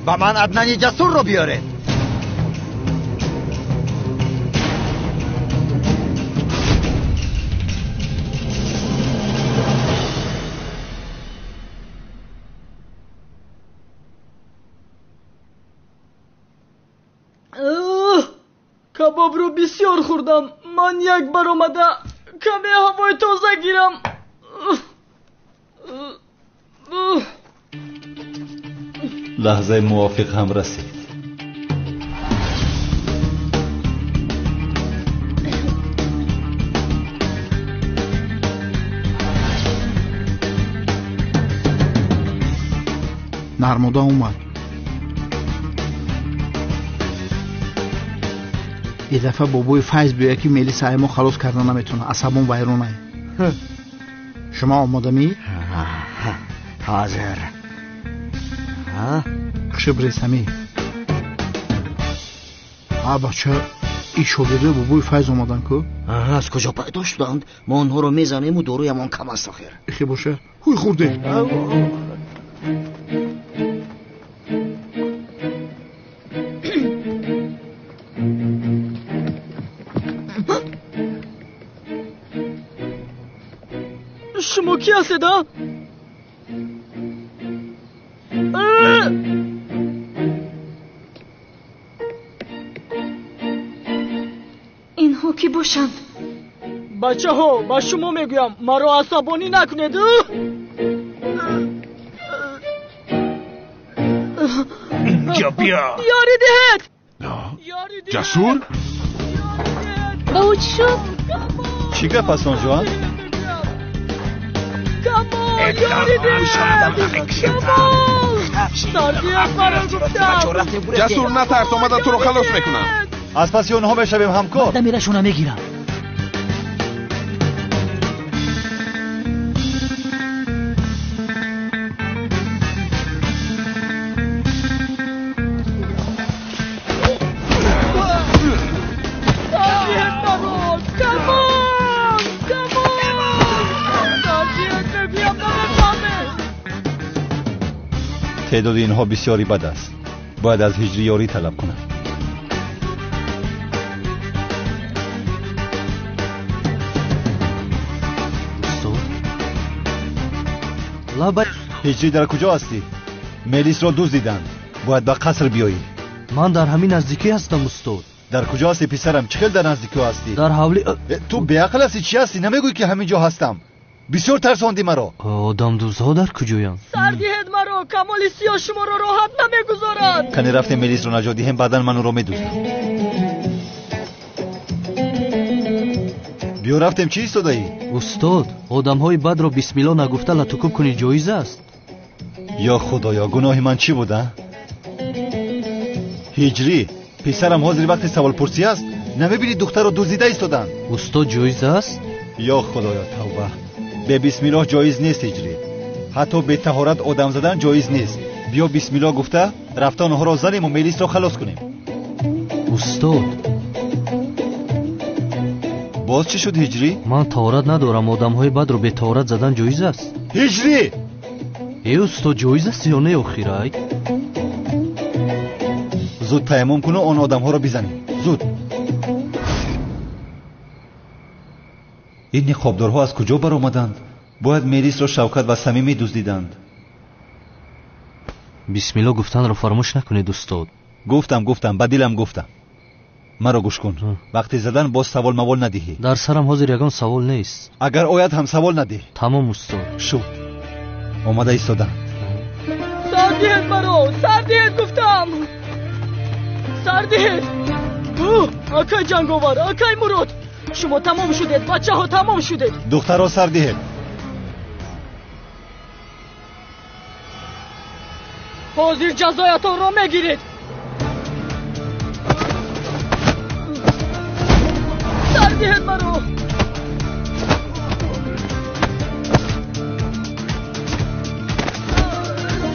Ба ман Аднани Ҷасурро биёред. Кабобро бисёр хӯрдам. Ман як баромада каме ҳавои тоза гирам. Лаҳзаи мувофиқ ҳам расид. Нармода омад. Ин дафъа бобои Файз биёяд, ки Мелиса ай мо халос карда наметавонад. Асабон вайронай. Шумо омодамӣ? Ҳозир. Хушибресамӣ. А бача, ин шогирдои бобои Файз омаданд ку? Аз куҷо пайдо шуданд? Мо онҳоро мезанему доруямон кам аст охир. Ихе боша, ҳуй хӯрдем. Шумо ки ҳастед, а? Инҳо кӣ бошанд? Бачаҳо, ба шумо мегӯям, маро асабонӣ накунед. Инҷо биё. Ёрӣ диҳед. Ҷасур? Ба ӯ чӣ шуд? Чӣ гап аст он ҷо? Ҷасур, натарс, омада туро халос мекунам. Аз паси онҳо мешавем, ҳамкор. Дамирашона мегирам. Теъдоди инҳо бисёри бад аст. Бояд аз Ҳиҷрӣ ёрӣ талаб кунам. Устод, лабай. Ҳиҷрӣ, дар куҷо ҳастӣ? Мелисро дуздиданд. Бояд ба қаср биёӣ. Ман дар ҳамин наздикӣ ҳастам, устод. Дар куҷо ҳастӣ, писарам? Чӣ хел дар наздикӣ ҳастӣ? Дар ҳавли. Ту беақл ҳастӣ, чӣ ҳастӣ? Намегӯӣ ки ҳамин ҷо ҳастам? Бисёр тарсондӣ маро. Одамдуздҳо дар куҷоянд? Сар диҳед маро, Камоли Сиёҳ шуморо роҳат намегузорад. Кане рафтем Мелисро наҷот диҳем, баъдан ман ӯро медуздам. Биё рафтем, чӣ истодаӣ? Устод, одамҳои бадро бисмилло нагуфта латукуб кунӣ ҷоиз аст? Ё худоё, гуноҳи ман чӣ буда? Ҳиҷрӣ, писарам, ҳозир вақти саволпурсӣ аст? Намебинӣ духтарро дуздида истоданд? Устод, ҷоиз аст? Ё худоё, тавба. Бе бисмиллоҳ ҷоиз нест, Ҳиҷрӣ. Ҳатто бетаҳорат одам задан ҷоиз нест. Биё бисмиллоҳ гуфта рафта онҳоро занему Мелисро халос кунем. Устод, боз чӣ шуд, Ҳиҷрӣ? Ман таҳорат надорам. Одамҳои бадро бетаҳорат задан ҷоиз аст? Ҳиҷрӣ! Э устод, ҷоиз аст ё не охирай? Зуд таяммум куну он одамҳоро бизанем. Зуд. Ин ниқобдорҳо аз куҷо баромаданд? Бояд Мелисро Шавкат ва Самим медуздиданд. Бисмилло гуфтанро фаромӯш накунед, устод. Гуфтам, гуфтам, ба дилам гуфтам. Маро гӯш кун. Вақти задан боз савол мавол надиҳӣ. Дар сарам ҳозир ягон савол нест. Агар ояд ҳам савол надиҳ. Тамом, устод. Шуд. Омада истоданд. Сар диҳед маро, сар диҳед гуфтам. Сар диҳед. Акай Ҷанговар, акай Мурод, шумо тамом шудед, бачаҳо тамом шудед. Духтарро сар диҳед. Ҳозир ҷазоятонро мегиред. Диҳед маро!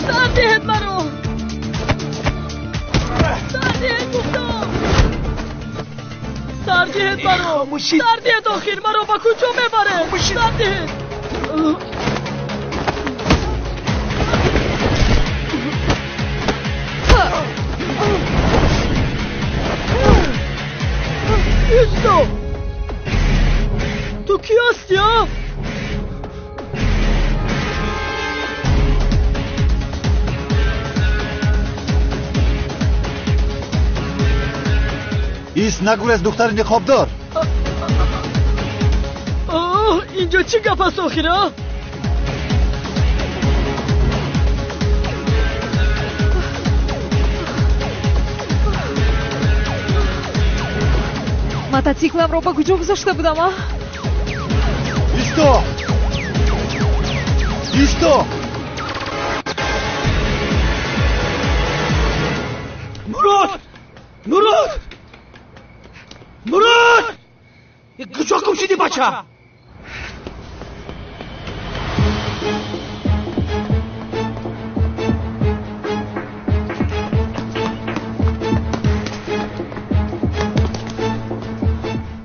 Сар диҳед маро! Сар диҳед гуфтам! Сар диҳед маро! Сар диҳед охир! Маро ба куҷо мебаред? Сар диҳед! Исто! Ту кӣ ҳастӣ, а? Ист, нагурез, духтари ниқобдор! Инҷо чӣ гап аст охир, а? Мотоцикламро ба куҷо гузошта будам, а? Исто! Исто! Мурод! Мурод! Мурод! Куҷо гум шудӣ, бача?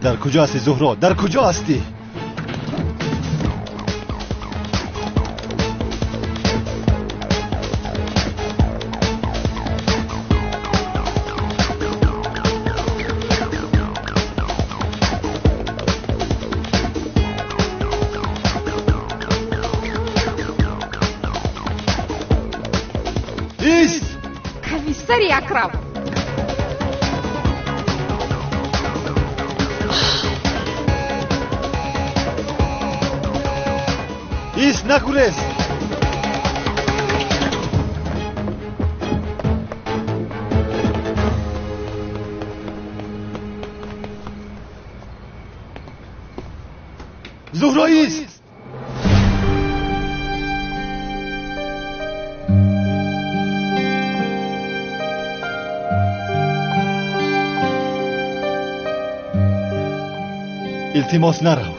Дар куҷо ҳастӣ, Зуҳро? Дар куҷо ҳастӣ? Ист! Комиссари Акрам! Ист, нагурез! Зуҳро, ист! Илтимос, нарав.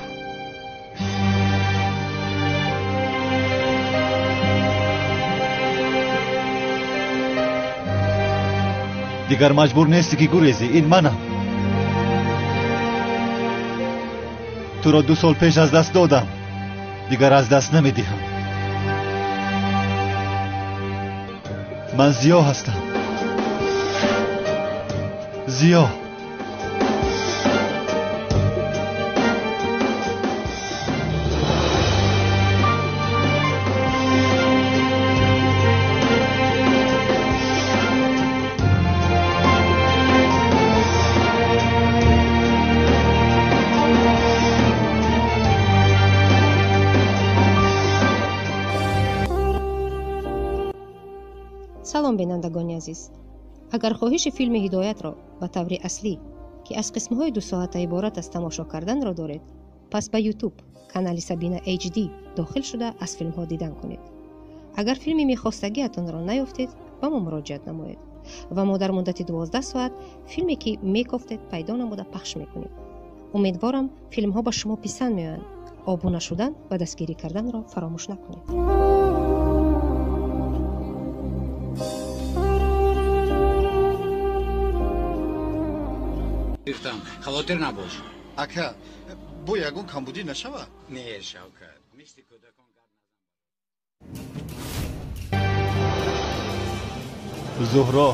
Дигар маҷбур нестӣ ки гурезӣ, ин манам. Туро 2 сол пеш аз даст додам, дигар аз даст намедиҳам. Ман Зиё ҳастам. Зиё. Салом, бинандагони азиз. Агар хоҳиши филми Ҳидоятро ба таври аслӣ, ки аз қисмҳои 2 соата иборат аст, тамошо карданро доред, пас ба YouTube канали Сабина HD дохил шуда, аз филмҳо дидан кунед. Агар филми мехостагиатонро наёфтед, ба мо муроҷиат намоед ва мо дар муддати 12 соат филме, ки мекофтед, пайдо намуда пахш мекунем. Умедворам, филмҳо ба шумо писанд меоянд. Обуна шудан ва дастгирӣ карданро фаромӯш накунед. Гирифтам, хавотир набош. Ака, бо ягон камбудӣ нашавад? Не, Шавкат, мисли кӯдакон гап. Зуҳро,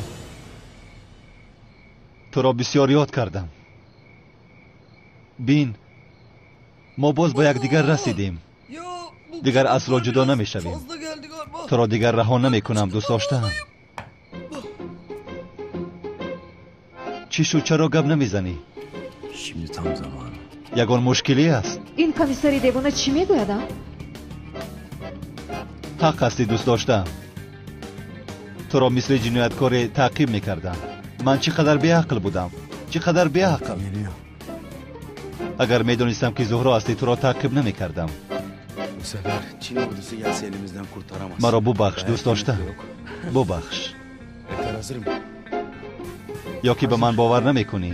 туро бисёр ёд кардам. Бин, мо боз ба якдигар расидем. Дигар асло ҷудо намешавем. Туро дигар раҳо намекунам, дӯст доштаам. Чӣ шуд, чаро гап намезанӣ? Şimdi tam zamanı. Ягон мушкилӣ аст? Ин комиссари девона чӣ мегӯяд, а? Ҳақ ҳастӣ, дӯст доштаам. Туро мисли ҷинояткоре таъқиб мекардам. Ман чӣ қадар беақл будам, чӣ қадар беақл. Агар медонистам, ки Зуҳро ҳастӣ, туро таъқиб намекардам. Bu sefer Çin ordusu gelse elimizden kurtaramaz. Маро бубахш, дӯст доштаам, бубахш. Yeter, hazır mı? Ё ки ба ман бовар намекунӣ?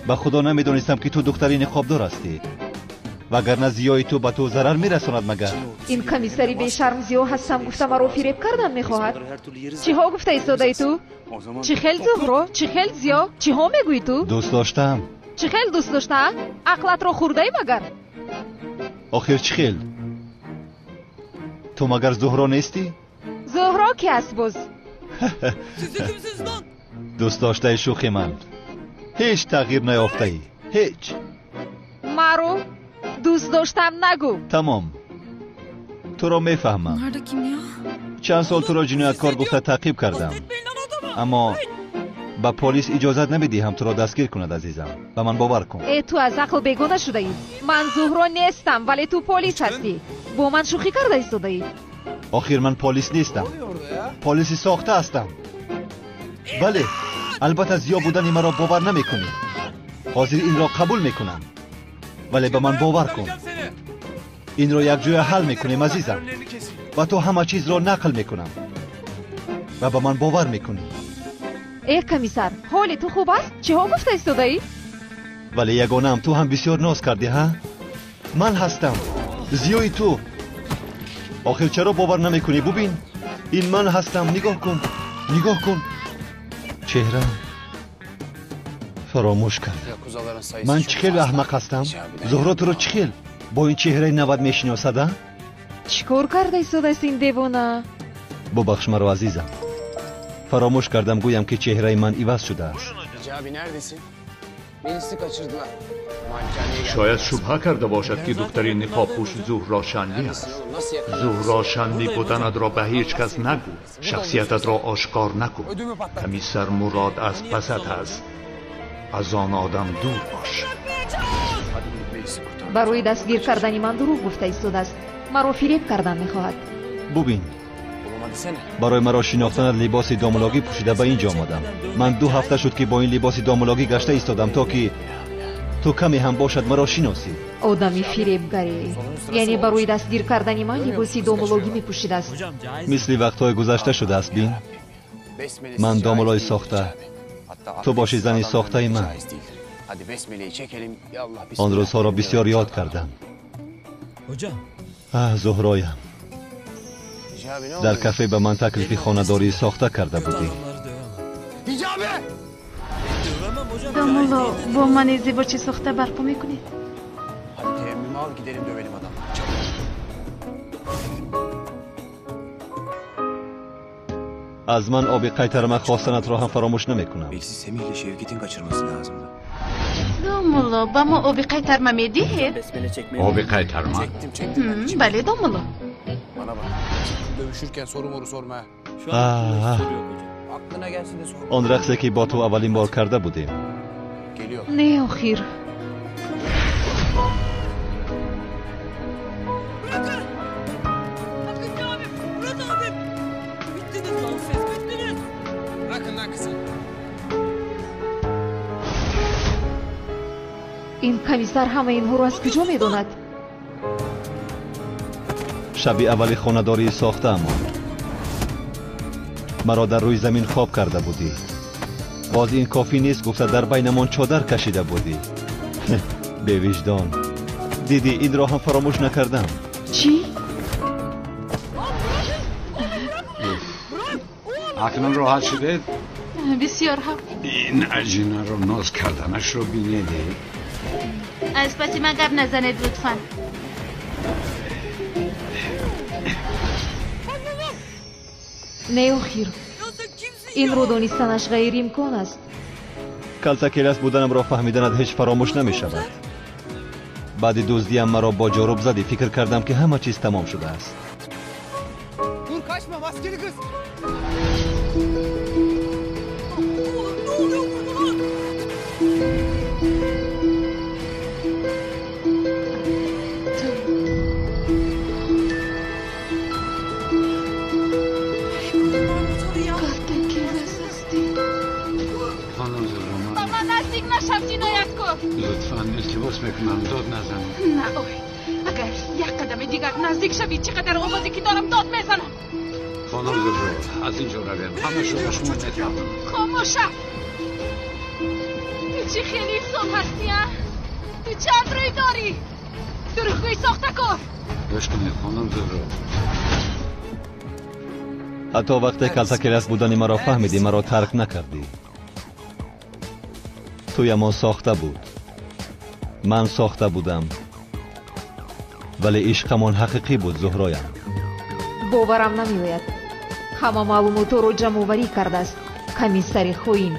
Ба Худо намедонистам, ки ту духтари ниқобдор ҳастӣ. Вагарна зиёи ту ба ту зарар мерасонад магар. Ин комиссари бешарм зиё ҳастам гуфта маро фиреб кардан мехоҳад. Чиҳо гуфта истодаи ту? Чӣ хел Зуҳро? Чӣ хел зиё? Чиҳо мегӯӣ ту? Дӯст доштам. Чӣ хел дӯст дошта? Ақлатро хӯрдаӣ магар? Охир чӣ хел? Ту магар Зуҳро нестӣ? Зуҳро ки аст боз? Дӯст доштаи шӯхи ман. Ҳеҷ тағйир наёфтаӣ. Ҳеҷ. Маро дӯст доштам нагӯ. Тамом. Туро мефаҳмам. Чанд сол туро ҷинояткор гуфта таъқиб кардам. Аммо ба полис иҷозат намедиҳам туро дастгир кунад, азизам. Ба ман бовар кун. Э, ту аз ақл бегона шудаӣ. Ман Зуҳро нестам, вале ту полис ҳастӣ. Бо ман шӯхӣ карда истодаӣ. Охир ман полис нестам. Полиси сохта ҳастам. Бале, албатта зиё будани маро бовар намекунӣ. Ҳозир инро қабул мекунам. Вале ба ман бовар кун. Инро якҷоя ҳал мекунем, азизам. Ба ту ҳама чизро нақл мекунам. Ва ба ман бовар мекунӣ. Э, комиссар, ҳоли ту хуб аст? Чиҳо гуфта истодаӣ? Вале ягонаам, ту ҳам бисёр ноз кардӣ, ҳа? Ман ҳастам, зиёи ту. Охир чаро бовар намекунӣ? Бубин, ин ман ҳастам. Нигоҳ кун, нигоҳ кун. Чеҳрам фаромӯш кардам. Ман чӣ хел аҳмақ ҳастам? Зуҳро туро чӣ хел бо ин чеҳраи навад мешиносад, а? Чӣ кор карда истодааст ин девона? Бубахш маро, азизам. Фаромӯш кардам гӯям, ки чеҳраи ман иваз шудааст. Шояд шубҳа карда бошад, ки духтари ниқобпӯш Зуҳро Шанли аст. Зуҳро Шанли буданатро ба ҳеҷ кас нагӯ, шахсиятатро ошкор накун. Комиссар Мурод аз пасат аст. Аз он одам дур бош. Барои дастгир кардани ман дурӯғ гуфта истодааст. Маро фиреб кардан мехоҳад. Бубин, барои маро шинохтанат либоси домулогӣ пӯшида ба ин ҷо омадам. Ман 2 ҳафта шуд, ки бо ин либоси домулогӣ гашта истодам, то ки ту каме ҳам бошад маро шиносӣ. Одами фиребгаре. Яъне барои дастгир кардани ман либоси домулогӣ мепӯшидааст. Мисли вақтҳои гузашта шудааст, бин. Ман домулои сохта, ту боши зани сохтаи ман. Он рӯзҳоро бисёр ёд кардам. Аҳ, Зуҳроям, дар кафе ба ман таклифи хонадории сохта карда будӣ. Домулло, бо ман издивоҷи сохта барпо мекунед? Аз ман оби қайтарма хостанатро ҳам фаромӯш намекунам. Домулло, ба мо оби қайтарма медиҳед? Оби қайтарма? Бале, домулло. Он рақсе, ки бо ту аввалин бор карда будем. Не, охир. Ин комиссар ҳама инҳоро аз куҷо медонад? Шаби аввали хонадории сохтаамон маро дар рӯи замин хоб карда будӣ. Боз ин кофӣ нест гуфта дар байнамон чодар кашида будӣ. Бевиҷдон. Дидӣ, инро ҳам фаромӯш накардам. Чӣ? Акнун роҳат шудед? Бисёр ҳам. Ин аҷинаро ноз карданашро бинед. Аз паси ман гап назанед, лутфан. Не, охир. Инро донистанаш ғайриимкон аст. Калтакелас буданамро фаҳмиданат ҳеҷ фаромӯш намешавад. Баъди дуздиам маро бо ҷоруб задӣ, фикр кардам, ки ҳама чиз тамом шудааст. Лутфан, илтимос мекунам, дод назанед. На, ой, агар як қадами дигар наздик шавӣ, чӣ қадар овозе ки дорам дод мезанам. Хонум Зуҳро, аз ин ҷо равем. Ҳамашро ба шумо метавонам. Хомӯша! Чӣ хеле инсон ҳастӣ, а? Ту чанд рӯй дорӣ? Дурӯғгӯи сохтакор. Гӯш кунед, хонум Зуҳро. Ҳатто вақте калтакелас будани маро фаҳмидӣ, маро тарк накардӣ. Туямон сохта буд, ман сохта будам, вале ишқамон ҳақиқӣ буд, Зуҳроям. Боварам намеояд. Ҳама маълумотҳоро ҷамъоварӣ кардааст комиссари хоин.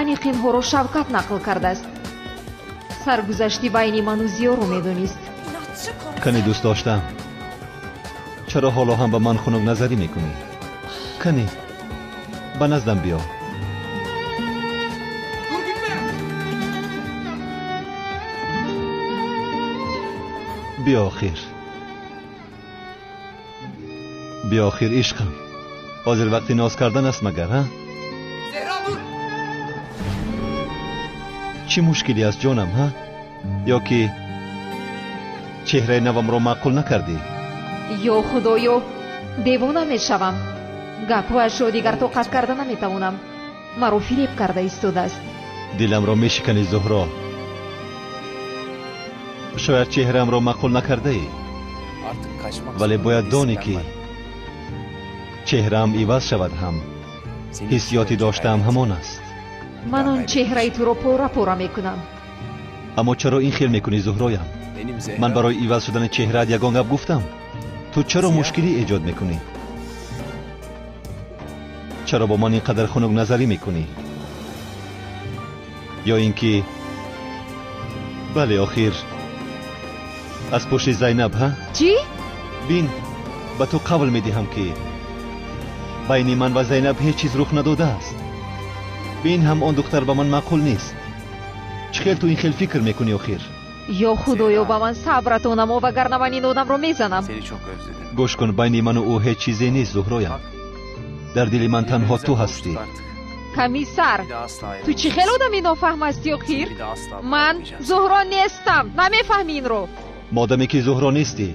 Аниқ инҳоро Шавкат нақл кардааст. Саргузашти байни ману Зиёро медонист. Кани дӯст доштам, чаро ҳоло ҳам ба ман хунукназарӣ мекунӣ? Кани ба наздам биё. Биё охир, биё охир, ишқам. Ҳозир вақти ноз кардан аст магар, ҳа? Чӣ мушкилӣ аст ҷонам, ҳа? Ё ки чеҳраи навамро маъқул накардӣ? Ё худоё, девона мешавам. Гапҳояшро дигар тоқат карда наметавонам. Маро фиреб карда истодааст. Диламро мешиканӣ, Зуҳро. Шояд чеҳраамро маъқул накардаӣ, вале бояд донӣ ки чеҳраам иваз шавад ҳам ҳиссиёти доштаам ҳамон аст. Ман он чеҳраи туро пора пора мекунам. Аммо чаро ин хел мекунӣ, Зуҳроям? Ман барои иваз шудани чеҳраат ягон гап гуфтам? Ту чаро мушкилӣ эҷод мекунӣ? Чаро бо ман ин қадар хунукназарӣ мекунӣ? Ё ин ки бале, охир аз пушти Зайнаб, ҳа? Чӣ? Бин, ба ту қавл медиҳам ки байни ман ва Зайнаб ҳеҷ чиз рух надодааст. Бин, ҳам он духтар ба ман маъқул нест. Чӣ хел ту ин хел фикр мекунӣ охир? Ё худоё, ба ман сабратон намо, вагарна ман ин одамро мезанам. Гӯш кун, байни ману ӯ ҳеҷ чизе нест, Зуҳроям. Дар дили ман танҳо ту ҳастӣ. Комиссар, ту чӣ хел одами нофаҳм ҳастӣ охир? Ман Зуҳро нестам, намефаҳми инро. Модаме ки Зуҳро нестӣ,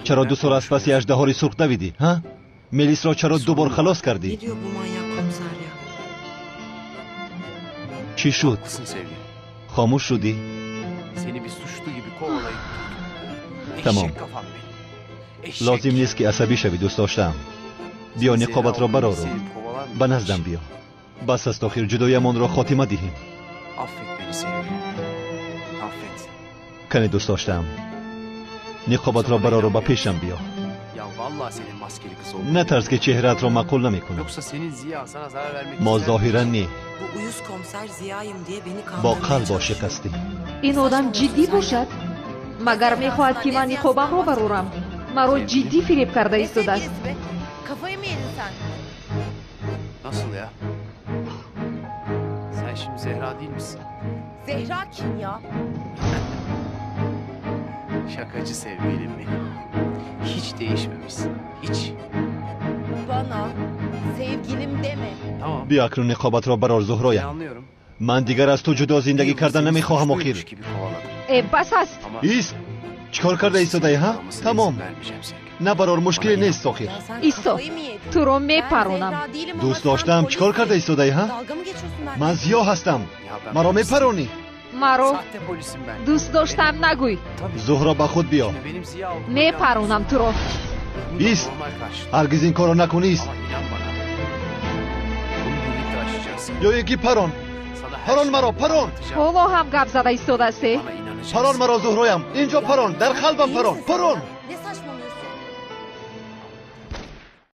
чаро 2 сол аз паси аждаҳори сурх давидӣ, ҳа? Мелисро чаро 2 бор халос кардӣ? Чӣ шуд? Хомӯш шудӣ? Тамом, лозим нест ки асабӣ шавӣ, дӯст доштаам. Биё ниқобатро барору ба наздам биё. Бас аст охир, ҷудоямонро хотима диҳем. Кане дӯст доштаам, ниқобатро барору ба пешам биё. Натарс ки чеҳраатро маъқул намекунам. Мо зоҳиран не, бо қалб ошиқ ҳастем. Ин одам ҷиддӣ бошад? Магар мехоҳад ки ман ниқобамро барорам? Маро ҷиддӣ фиреб карда истодааст. Nasıl ya? Sen şimdi Zehra değil misin? Zehra kim ya? Şakacı sevgilim benim. Hiç değişmemişsin. Hiç. Bana sevgilim deme. Tamam. Биё акнун ниқобатро барор, Зуҳроям. Ман дигар аз ту ҷудо зиндагӣ кардан намехоҳам охир. Бас аст. Ист, чӣ кор карда истодаӣ, ҳа? Тамом, набарор, мушкиле нест охир. Исто, туро мепаронам. Дӯст доштаам, чӣ кор карда истодаӣ, ҳа? Ман Зиё ҳастам, маро мепаронӣ? Маро дӯст доштаам нагӯй. Зуҳро, ба худ биё. Мепаронам туро. Ист, ҳаргиз ин корро накун, ист. Ё ин ки парон, парон маро, парон. Ҳоло ҳам гап зада истодаасте? Парон маро, Зуҳроям, инҷо парон, дар қалбам парон, парон.